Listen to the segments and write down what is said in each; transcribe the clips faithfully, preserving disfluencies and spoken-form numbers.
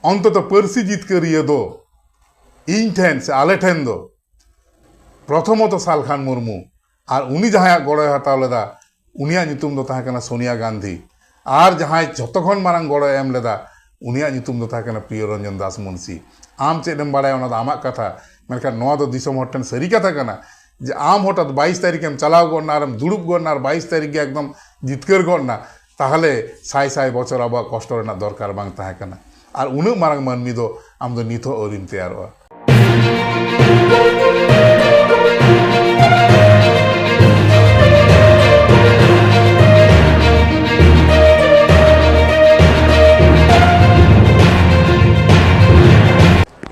ᱚᱱᱛᱚᱛᱚ ᱯᱟᱹᱨᱥᱤ ᱡᱤᱛᱠᱟᱹᱨᱤᱭᱟᱹ ᱫᱚ ᱤᱧ ᱴᱷᱮᱱ ᱥᱮ ᱟᱞᱮ ᱴᱷᱮᱱ ᱫᱚ ᱯᱨᱚᱛᱷᱚᱢᱚᱛᱚ ᱥᱟᱞᱠᱷᱟᱱ ᱢᱩᱨᱢᱩ, ᱟᱨ ᱩᱱᱤ ᱡᱟᱦᱟᱸᱭᱟᱜ ᱜᱚᱲᱚᱭ ᱦᱟᱛᱟᱣ ᱞᱮᱫᱟ, ᱩᱱᱤᱭᱟᱜ ᱧᱩᱛᱩᱢ ᱫᱚ ᱛᱟᱦᱮᱸ ᱠᱟᱱᱟ ᱥᱳᱱᱤᱭᱟ ᱜᱟᱱᱫᱷᱤ, ᱟᱨ ᱡᱟᱦᱟᱸᱭ ᱡᱷᱚᱛᱚ ᱠᱷᱚᱱ ᱢᱟᱨᱟᱝ ᱜᱚᱲᱚᱭ ᱮᱢ ᱞᱮᱫᱟ, ᱩᱱᱤᱭᱟᱜ ᱧᱩᱛᱩᱢ ᱫᱚ ᱛᱟᱦᱮᱸ ᱠᱟᱱᱟ ᱯᱨᱤᱭᱚ ᱨᱚᱧᱡᱚᱱ ᱫᱟᱥ ᱢᱩᱱᱥᱤ᱾ ᱟᱢ ᱪᱮᱫ ᱮᱢ ᱵᱟᱲᱟᱭᱟ, ᱚᱱᱟ ᱫᱚ ᱟᱢᱟᱜ ᱠᱟᱛᱷᱟ, ᱢᱮᱱᱠᱷᱟᱱ ᱱᱚᱣᱟ ᱫᱚ ᱫᱤᱥᱚᱢ ᱦᱚᱲ ᱴᱷᱮᱱ ᱥᱟᱹᱨᱤ ᱠᱟᱛᱷᱟ ᱠᱟᱱᱟ ᱡᱮ ᱟᱢ ᱦᱚᱴᱟᱛ ᱵᱟᱭᱤᱥ ᱛᱟᱹᱨᱤᱠᱷ ᱮᱢ ᱪᱟᱞᱟᱣ ᱜᱚᱫ ᱮᱱᱟ ᱟᱨᱮᱢ ᱫᱩᱲᱩᱵ ᱜᱚᱫ ᱮᱱᱟ ᱟᱨ ᱵᱟᱭᱤᱥ ᱛᱟᱹᱨᱤᱠᱷ ᱜᱮ ᱮᱠᱫᱚᱢ ᱡᱤᱛᱠᱟᱹᱨ ᱜᱚᱫ ᱮᱱᱟ, ᱛᱟᱦᱚᱞᱮ ᱥᱟᱭ ᱥᱟᱭ ᱵᱚᱪᱷᱚᱨ ᱟᱵᱚᱣᱟᱜ ᱠᱚᱥᱴᱚ ᱨᱮᱱᱟᱜ ᱫᱚᱨᱠᱟᱨ ᱵᱟᱝ ᱛᱟᱦᱮᱸ ᱠᱟᱱᱟ᱾ ᱟᱨ ᱩᱱᱟᱹᱜ ᱢᱟᱨᱟᱝ ᱢᱟᱹᱱᱢᱤ ᱫᱚ ᱟᱢ ᱫᱚ ᱱᱤᱛ ᱦᱚᱸ ᱟᱹᱣᱨᱤᱢ ᱛᱮᱭᱟᱨᱚᱜᱼᱟ᱾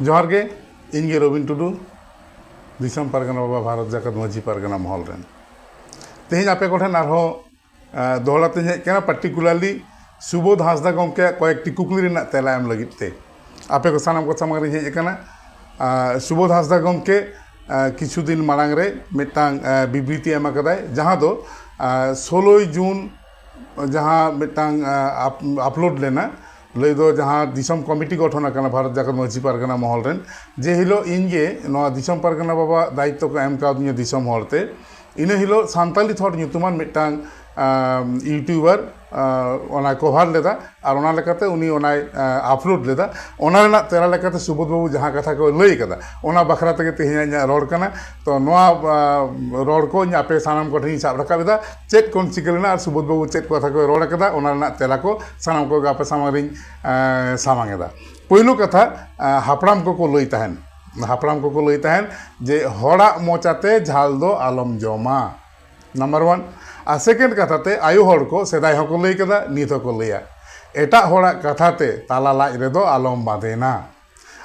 ᱡᱚᱦᱟᱨ ᱜᱮ, ᱤᱧ ᱜᱮ ᱨᱚᱵᱤᱱ ᱴᱩᱰᱩ, ᱫᱤᱥᱚᱢ ᱯᱟᱨᱜᱟᱱᱟ ᱵᱟᱵᱟ ᱵᱷᱟᱨᱚᱛ ᱡᱟᱠᱟᱛ ᱢᱟᱹᱡᱷᱤ ᱯᱟᱨᱜᱟᱱᱟ ᱢᱚᱦᱚᱞ ᱨᱮᱱ᱾ ᱛᱮᱦᱮᱧ ᱟᱯᱮ ᱠᱚᱴᱷᱮᱱ ᱟᱨᱦᱚᱸ, ᱟᱸ, ᱫᱚᱦᱲᱟ ᱛᱮᱧ ᱦᱮᱡ ᱠᱟᱱᱟ, particularly ᱥᱩᱵᱳᱫᱷ ᱦᱟᱸᱥᱫᱟ ᱜᱚᱢᱠᱮᱭᱟᱜ ᱠᱚᱭᱮᱠᱴᱤ ᱠᱩᱠᱞᱤ ᱨᱮᱱᱟᱜ ᱛᱮᱞᱟ ᱮᱢ ᱞᱟᱹᱜᱤᱫ ᱛᱮ᱾ ᱟᱯᱮ ᱠᱚ ᱥᱟᱱᱟᱢ ᱠᱚ ᱥᱟᱢᱟᱝ ᱨᱤᱧ ᱦᱮᱡ ᱟᱠᱟᱱᱟ᱾ ᱟᱸ, ᱥᱩᱵᱳᱫᱷ ᱦᱟᱸᱥᱫᱟ ᱜᱚᱢᱠᱮ, ᱟᱸ, ᱠᱤᱪᱷᱩ ᱫᱤᱱ ᱢᱟᱲᱟᱝ ᱨᱮ ᱢᱤᱫᱴᱟᱝ, ᱟᱸ, ᱵᱤᱵᱨᱤᱛᱤ ᱮᱢ ᱟᱠᱟᱫᱟᱭ, ᱡᱟᱦᱟᱸ ᱫᱚ, ᱟᱸ, ᱥᱳᱞᱳᱭ ᱡᱩᱱ ᱡᱟᱦᱟᱸ ᱢᱤᱫᱴᱟᱝ, ᱟᱸ, ᱟᱯ-, upload ᱞᱮᱱᱟ, ᱞᱟᱹᱭ ᱫᱚ ᱡᱟᱦᱟᱸ ᱫᱤᱥᱚᱢ ᱠᱚᱢᱤᱴᱤ ᱜᱚᱴᱷᱚᱱ ᱟᱠᱟᱱᱟ ᱵᱷᱟᱨᱚᱛ ᱡᱟᱠᱟᱛ ᱢᱟᱹᱡᱷᱤ ᱯᱟᱨᱜᱟᱱᱟ ᱢᱚᱦᱚᱞ ᱨᱮᱱ, ᱡᱮ ᱦᱤᱞᱳᱜ ᱤᱧ ᱜᱮ ᱱᱚᱣᱟ ᱫᱤᱥᱚᱢ ᱯᱟᱨᱜᱟᱱᱟ ᱵᱟᱵᱟ ᱫᱟᱭᱤᱛᱛᱚ ᱠᱚ ᱮᱢ ᱠᱟᱣᱫᱤᱧᱟ ᱫᱤᱥᱚᱢ ᱦᱚᱲᱛᱮ, ᱤᱱᱟᱹ ᱦᱤᱞᱳᱜ ᱥᱟᱱᱛᱟᱞᱤ ᱛᱷᱚᱴ ᱧᱩᱛᱩᱢᱟᱱ ᱢᱤᱫᱴᱟᱝ, ᱟᱸ, YouTuber, ᱟᱸ, ᱚᱱᱟᱭ ᱠᱚᱵᱷᱟᱨ ᱞᱮᱫᱟ ᱟᱨ ᱚᱱᱟ ᱞᱮᱠᱟᱛᱮ ᱩᱱᱤ ᱚᱱᱟᱭ, ᱟᱸ, upload ᱞᱮᱫᱟ᱾ ᱚᱱᱟ ᱨᱮᱱᱟᱜ ᱛᱮᱞᱟ ᱞᱮᱠᱟᱛᱮ ᱥᱩᱵᱳᱫᱷ ᱵᱟᱹᱵᱩ ᱡᱟᱦᱟᱸ ᱠᱟᱛᱷᱟ ᱠᱚ ᱞᱟᱹᱭ ᱠᱟᱫᱟ, ᱚᱱᱟ ᱵᱟᱠᱷᱨᱟ ᱛᱮᱜᱮ ᱛᱮᱦᱮᱧ ᱤᱧᱟᱹᱜ ᱨᱚᱲ ᱠᱟᱱᱟ᱾ ᱛᱚ ᱱᱚᱣᱟ, ᱟᱸ, ᱨᱚᱲ ᱠᱚ ᱤᱧ ᱟᱯᱮ ᱥᱟᱱᱟᱢ ᱠᱚᱴᱷᱮᱱ ᱤᱧ ᱥᱟᱵ ᱨᱟᱠᱟᱵ ᱮᱫᱟ, ᱪᱮᱫ ᱠᱚ ᱪᱤᱠᱟᱹ ᱞᱮᱱᱟ ᱟᱨ ᱥᱩᱵᱳᱫᱷ ᱵᱟᱹᱵᱩ ᱪᱮᱫ ᱠᱟᱛᱷᱟ ᱠᱚᱭ ᱨᱚᱲ ᱠᱟᱫᱟ, ᱚᱱᱟ ᱨᱮᱱᱟᱜ ᱛᱮᱞᱟ ᱠᱚ ᱥᱟᱱᱟᱢ ᱠᱚᱜᱮ ᱟᱯᱮ ᱥᱟᱢᱟᱝ ᱨᱤᱧ, ᱟᱸ, ᱥᱟᱢᱟᱝ ᱮᱫᱟ᱾ ᱯᱳᱭᱞᱳ ᱠᱟᱛᱷᱟ, ᱟᱸ, ᱦᱟᱯᱲᱟᱢ ᱠᱚᱠᱚ ᱞᱟᱹᱭ ᱛᱟᱦᱮᱱ, ᱦᱟᱯᱲᱟᱢ ᱠᱚᱠᱚ ᱞᱟᱹᱭ ᱛᱟᱦᱮᱱ ᱡᱮ ᱦᱚᱲᱟᱜ ᱢᱚᱪᱟᱛᱮ ᱡᱷᱟᱞ ᱫᱚ ᱟᱞᱚᱢ ᱡᱚᱢᱟ, number one᱾ ᱟᱨ second ᱠᱟᱛᱷᱟ ᱛᱮ ᱟᱭᱳ ᱦᱚᱲ ᱠᱚ ᱥᱮᱫᱟᱭ ᱦᱚᱸᱠᱚ ᱞᱟᱹᱭ ᱠᱟᱫᱟ, ᱱᱤᱛ ᱦᱚᱸᱠᱚ ᱞᱟᱹᱭᱟ, ᱮᱴᱟᱜ ᱦᱚᱲᱟᱜ ᱠᱟᱛᱷᱟ ᱛᱮ ᱛᱟᱞᱟ ᱞᱟᱡ ᱨᱮᱫᱚ ᱟᱞᱚᱢ ᱵᱟᱸᱫᱮᱱᱟ᱾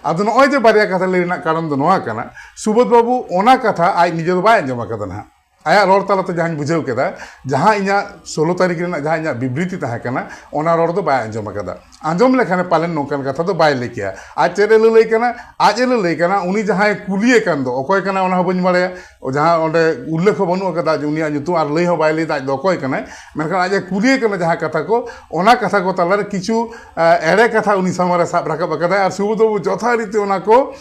ᱟᱫᱚ ᱱᱚᱜᱼᱚᱭ ᱡᱮ ᱵᱟᱨᱭᱟ ᱠᱟᱛᱷᱟ ᱞᱟᱹᱭ ᱨᱮᱱᱟᱜ ᱠᱟᱨᱚᱱ ᱫᱚ ᱱᱚᱣᱟ ᱠᱟᱱᱟ, ᱥᱩᱵᱳᱫᱷ ᱵᱟᱹᱵᱩ ᱚᱱᱟ ᱠᱟᱛᱷᱟ ᱟᱡ ᱱᱤᱡᱮ ᱫᱚ ᱵᱟᱭ ᱟᱸᱡᱚᱢ ᱟᱠᱟᱫᱟ ᱱᱟᱦᱟᱜ᱾ ᱟᱭᱟᱜ ᱨᱚᱲ ᱛᱟᱞᱟᱛᱮ ᱡᱟᱦᱟᱸᱧ ᱵᱩᱡᱷᱟᱹᱣ ᱠᱮᱫᱟ, ᱡᱟᱦᱟᱸ ᱤᱧᱟᱹᱜ ᱥᱳᱞᱳ ᱛᱟᱹᱨᱤᱠᱷ ᱨᱮᱱᱟᱜ ᱡᱟᱦᱟᱸ ᱤᱧᱟᱹᱜ ᱵᱤᱵᱨᱤᱛᱤ ᱛᱟᱦᱮᱸ ᱠᱟᱱᱟ, ᱚᱱᱟ ᱨᱚᱲ ᱫᱚ ᱵᱟᱭ ᱟᱸᱡᱚᱢ ᱟᱠᱟᱫᱟ᱾ ᱟᱸᱡᱚᱢ ᱞᱮᱠᱷᱟᱱᱮ ᱯᱟᱞᱮᱱ ᱱᱚᱝᱠᱟᱱ ᱠᱟᱛᱷᱟ ᱫᱚ ᱵᱟᱭ ᱞᱟᱹᱭ ᱠᱮᱭᱟ᱾ ᱟᱡ ᱪᱮᱫ ᱮ ᱞᱟᱹᱞᱟᱹᱭ ᱠᱟᱱᱟ? ᱟᱡ ᱮ ᱞᱟᱹᱞᱟᱹᱭ ᱠᱟᱱᱟ, ᱩᱱᱤ ᱡᱟᱦᱟᱸᱭ ᱠᱩᱞᱤᱭᱮ ᱠᱟᱱ ᱫᱚ ᱚᱠᱚᱭ ᱠᱟᱱᱟᱭ ᱚᱱᱟ ᱦᱚᱸ ᱵᱟᱹᱧ ᱵᱟᱲᱟᱭᱟ, ᱡᱟᱦᱟᱸ ᱚᱸᱰᱮ ᱩᱞᱞᱮᱠᱷ ᱦᱚᱸ ᱵᱟᱹᱱᱩᱜ ᱟᱠᱟᱫᱟ ᱡᱮ ᱩᱱᱤᱭᱟᱜ ᱧᱩᱛᱩᱢ, ᱟᱨ ᱞᱟᱹᱭ ᱦᱚᱸ ᱵᱟᱭ ᱞᱟᱹᱭ ᱫᱟ ᱟᱡ ᱫᱚ ᱚᱠᱚᱭ ᱠᱟᱱᱟᱭ, ᱢᱮᱱᱠᱷᱟᱱ ᱟᱡ ᱮ ᱠᱩᱞᱤᱭᱮ ᱠᱟᱱᱟ ᱡᱟᱦᱟᱸ ᱠᱟᱛᱷᱟ ᱠᱚ, ᱚᱱᱟ ᱠᱟᱛᱷᱟ ᱠᱚ ᱛᱟᱞᱟᱨᱮ ᱠᱤᱪᱷᱩ ᱮᱲᱮ ᱠᱟᱛᱷᱟ ᱩᱱᱤ ᱥᱟᱢᱟᱝ ᱨᱮ ᱥᱟᱵ ᱨᱟᱠᱟᱵ ᱟᱠᱟᱫᱟᱭ᱾ ᱟᱨ ᱥᱩᱵᱳᱫᱷ ᱵᱟᱹᱵᱩ ᱡᱚᱛᱷᱟᱨᱤᱛᱤ ᱚᱱᱟ ᱠᱚ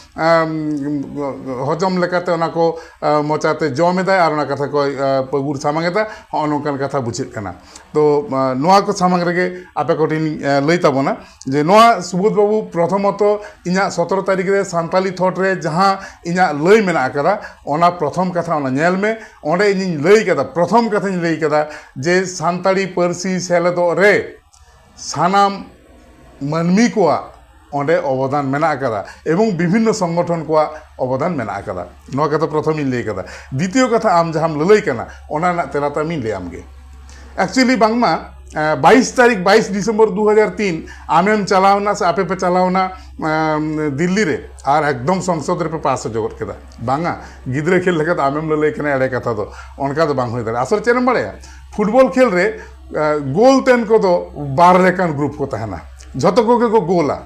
ᱦᱚᱡᱚᱢ ᱞᱮᱠᱟᱛᱮ ᱚᱱᱟ ᱠᱚ ᱢᱚᱪᱟᱛᱮ ᱡᱚᱢ ᱮᱫᱟᱭ ᱟᱨ ᱚᱱᱟ ᱠᱟᱛᱷᱟ ᱠᱚᱭ ᱯᱟᱹᱜᱩᱨ ᱥᱟᱢᱟᱝ ᱮᱫᱟ᱾ ᱦᱚᱸᱜᱼᱚ ᱱᱚᱝᱠᱟᱱ ᱠᱟᱛᱷᱟ ᱵᱩᱡᱷᱟᱹᱜ ᱠᱟᱱᱟ᱾ ᱛᱚ ᱱᱚᱣᱟ ᱠᱚ ᱥᱟᱢᱟᱝ ᱨᱮᱜᱮ ᱟᱯᱮ ᱠᱚᱴᱷᱮᱱ ᱞᱟᱹᱭ ᱛᱟᱵᱚᱱᱟ ᱡᱮ ᱱᱚᱣᱟ ᱥᱩᱵᱳᱫᱷ ᱵᱟᱹᱵᱩ, ᱯᱨᱚᱛᱷᱚᱢᱚᱛᱚ ᱤᱧᱟᱹᱜ ᱥᱚᱛᱨᱚ ᱛᱟᱹᱨᱤᱠᱷ ᱨᱮ ᱥᱟᱱᱛᱟᱞᱤ ᱛᱷᱚᱴ ᱨᱮ ᱡᱟᱦᱟᱸ ᱤᱧᱟᱹᱜ ᱞᱟᱹᱭ ᱢᱮᱱᱟᱜ ᱟᱠᱟᱫᱟ, ᱚᱱᱟ ᱯᱨᱚᱛᱷᱚᱢ ᱠᱟᱛᱷᱟ ᱚᱱᱟ ᱧᱮᱞ ᱢᱮ᱾ ᱚᱸᱰᱮ ᱤᱧᱤᱧ ᱞᱟᱹᱭ ᱠᱟᱫᱟ, ᱯᱨᱚᱛᱷᱚᱢ ᱠᱟᱛᱷᱟᱧ ᱞᱟᱹᱭ ᱠᱟᱫᱟ ᱡᱮ ᱥᱟᱱᱛᱟᱲᱤ ᱯᱟᱹᱨᱥᱤ ᱥᱮᱞᱮᱫᱚᱜ ᱨᱮ ᱥᱟᱱᱟᱢ ᱢᱟᱹᱱᱢᱤ ᱠᱚᱣᱟᱜ ᱚᱸᱰᱮ ᱚᱵᱚᱫᱟᱱ ᱢᱮᱱᱟᱜ ᱟᱠᱟᱫᱟ ᱮᱵᱚᱝ ᱵᱤᱵᱷᱤᱱᱱᱚ ᱥᱚᱝᱜᱚᱴᱷᱚᱱ ᱠᱚᱣᱟᱜ ᱚᱵᱚᱫᱟᱱ ᱢᱮᱱᱟᱜ ᱟᱠᱟᱫᱟ᱾ ᱱᱚᱣᱟ ᱠᱟᱛᱷᱟ ᱯᱨᱚᱛᱷᱚᱢᱤᱧ ᱞᱟᱹᱭ ᱠᱟᱫᱟ᱾ ᱫᱤᱛᱤᱭᱚ ᱠᱟᱛᱷᱟ, ᱟᱢ ᱡᱟᱦᱟᱸᱢ ᱞᱟᱹᱞᱟᱹᱭ ᱠᱟᱱᱟ, ᱚᱱᱟ ᱨᱮᱱᱟᱜ ᱛᱮᱞᱟ ᱛᱟᱢᱤᱧ ᱞᱟᱹᱭᱟᱢ ᱜᱮ᱾ ᱮᱠᱪᱩᱭᱮᱞᱤ ᱵᱟᱝᱢᱟ ᱵᱟᱭᱤᱥ ᱛᱟᱹᱨᱤᱠᱷ, ᱵᱟᱭᱤᱥ ᱰᱤᱥᱮᱢᱵᱚᱨ ᱫᱩ ᱦᱟᱡᱟᱨ ᱛᱤᱱ ᱟᱢᱮᱢ ᱪᱟᱞᱟᱣᱱᱟ ᱥᱮ ᱟᱯᱮ ᱯᱮ ᱪᱟᱞᱟᱣᱱᱟ ᱫᱤᱞᱞᱤ ᱨᱮ ᱟᱨ ᱮᱠᱫᱚᱢ ᱥᱚᱝᱥᱚᱫ ᱨᱮᱯᱮ ᱯᱟᱥ ᱦᱚᱪᱚ ᱜᱚᱫ ᱠᱮᱫᱟ᱾ ᱵᱟᱝᱟ, ᱜᱤᱫᱽᱨᱟᱹ ᱠᱷᱮᱞ ᱞᱮᱠᱟ ᱫᱚ ᱟᱢᱮᱢ ᱞᱟᱹᱞᱟᱹᱭ ᱠᱟᱱᱟ, ᱮᱲᱮ ᱠᱟᱛᱷᱟ ᱫᱚ ᱚᱱᱠᱟ ᱫᱚ ᱵᱟᱝ ᱦᱩᱭ ᱫᱟᱲᱮᱭᱟᱜᱼᱟ᱾ ᱟᱥᱚᱞ ᱪᱮᱫ ᱮᱢ ᱵᱟᱲᱟᱭᱟ, ᱯᱷᱩᱴᱵᱚᱞ ᱠᱷᱮᱞ ᱨᱮ ᱜᱳᱞ ᱛᱮᱱ ᱠᱚᱫᱚ ᱵᱟᱨ ᱞᱮᱠᱟᱱ ᱜᱨᱩᱯ ᱠᱚ ᱛᱟᱦᱮᱱᱟ᱾ ᱡᱷᱚᱛᱚ ᱠᱚᱜᱮ ᱠᱚ ᱜᱳᱞᱟ,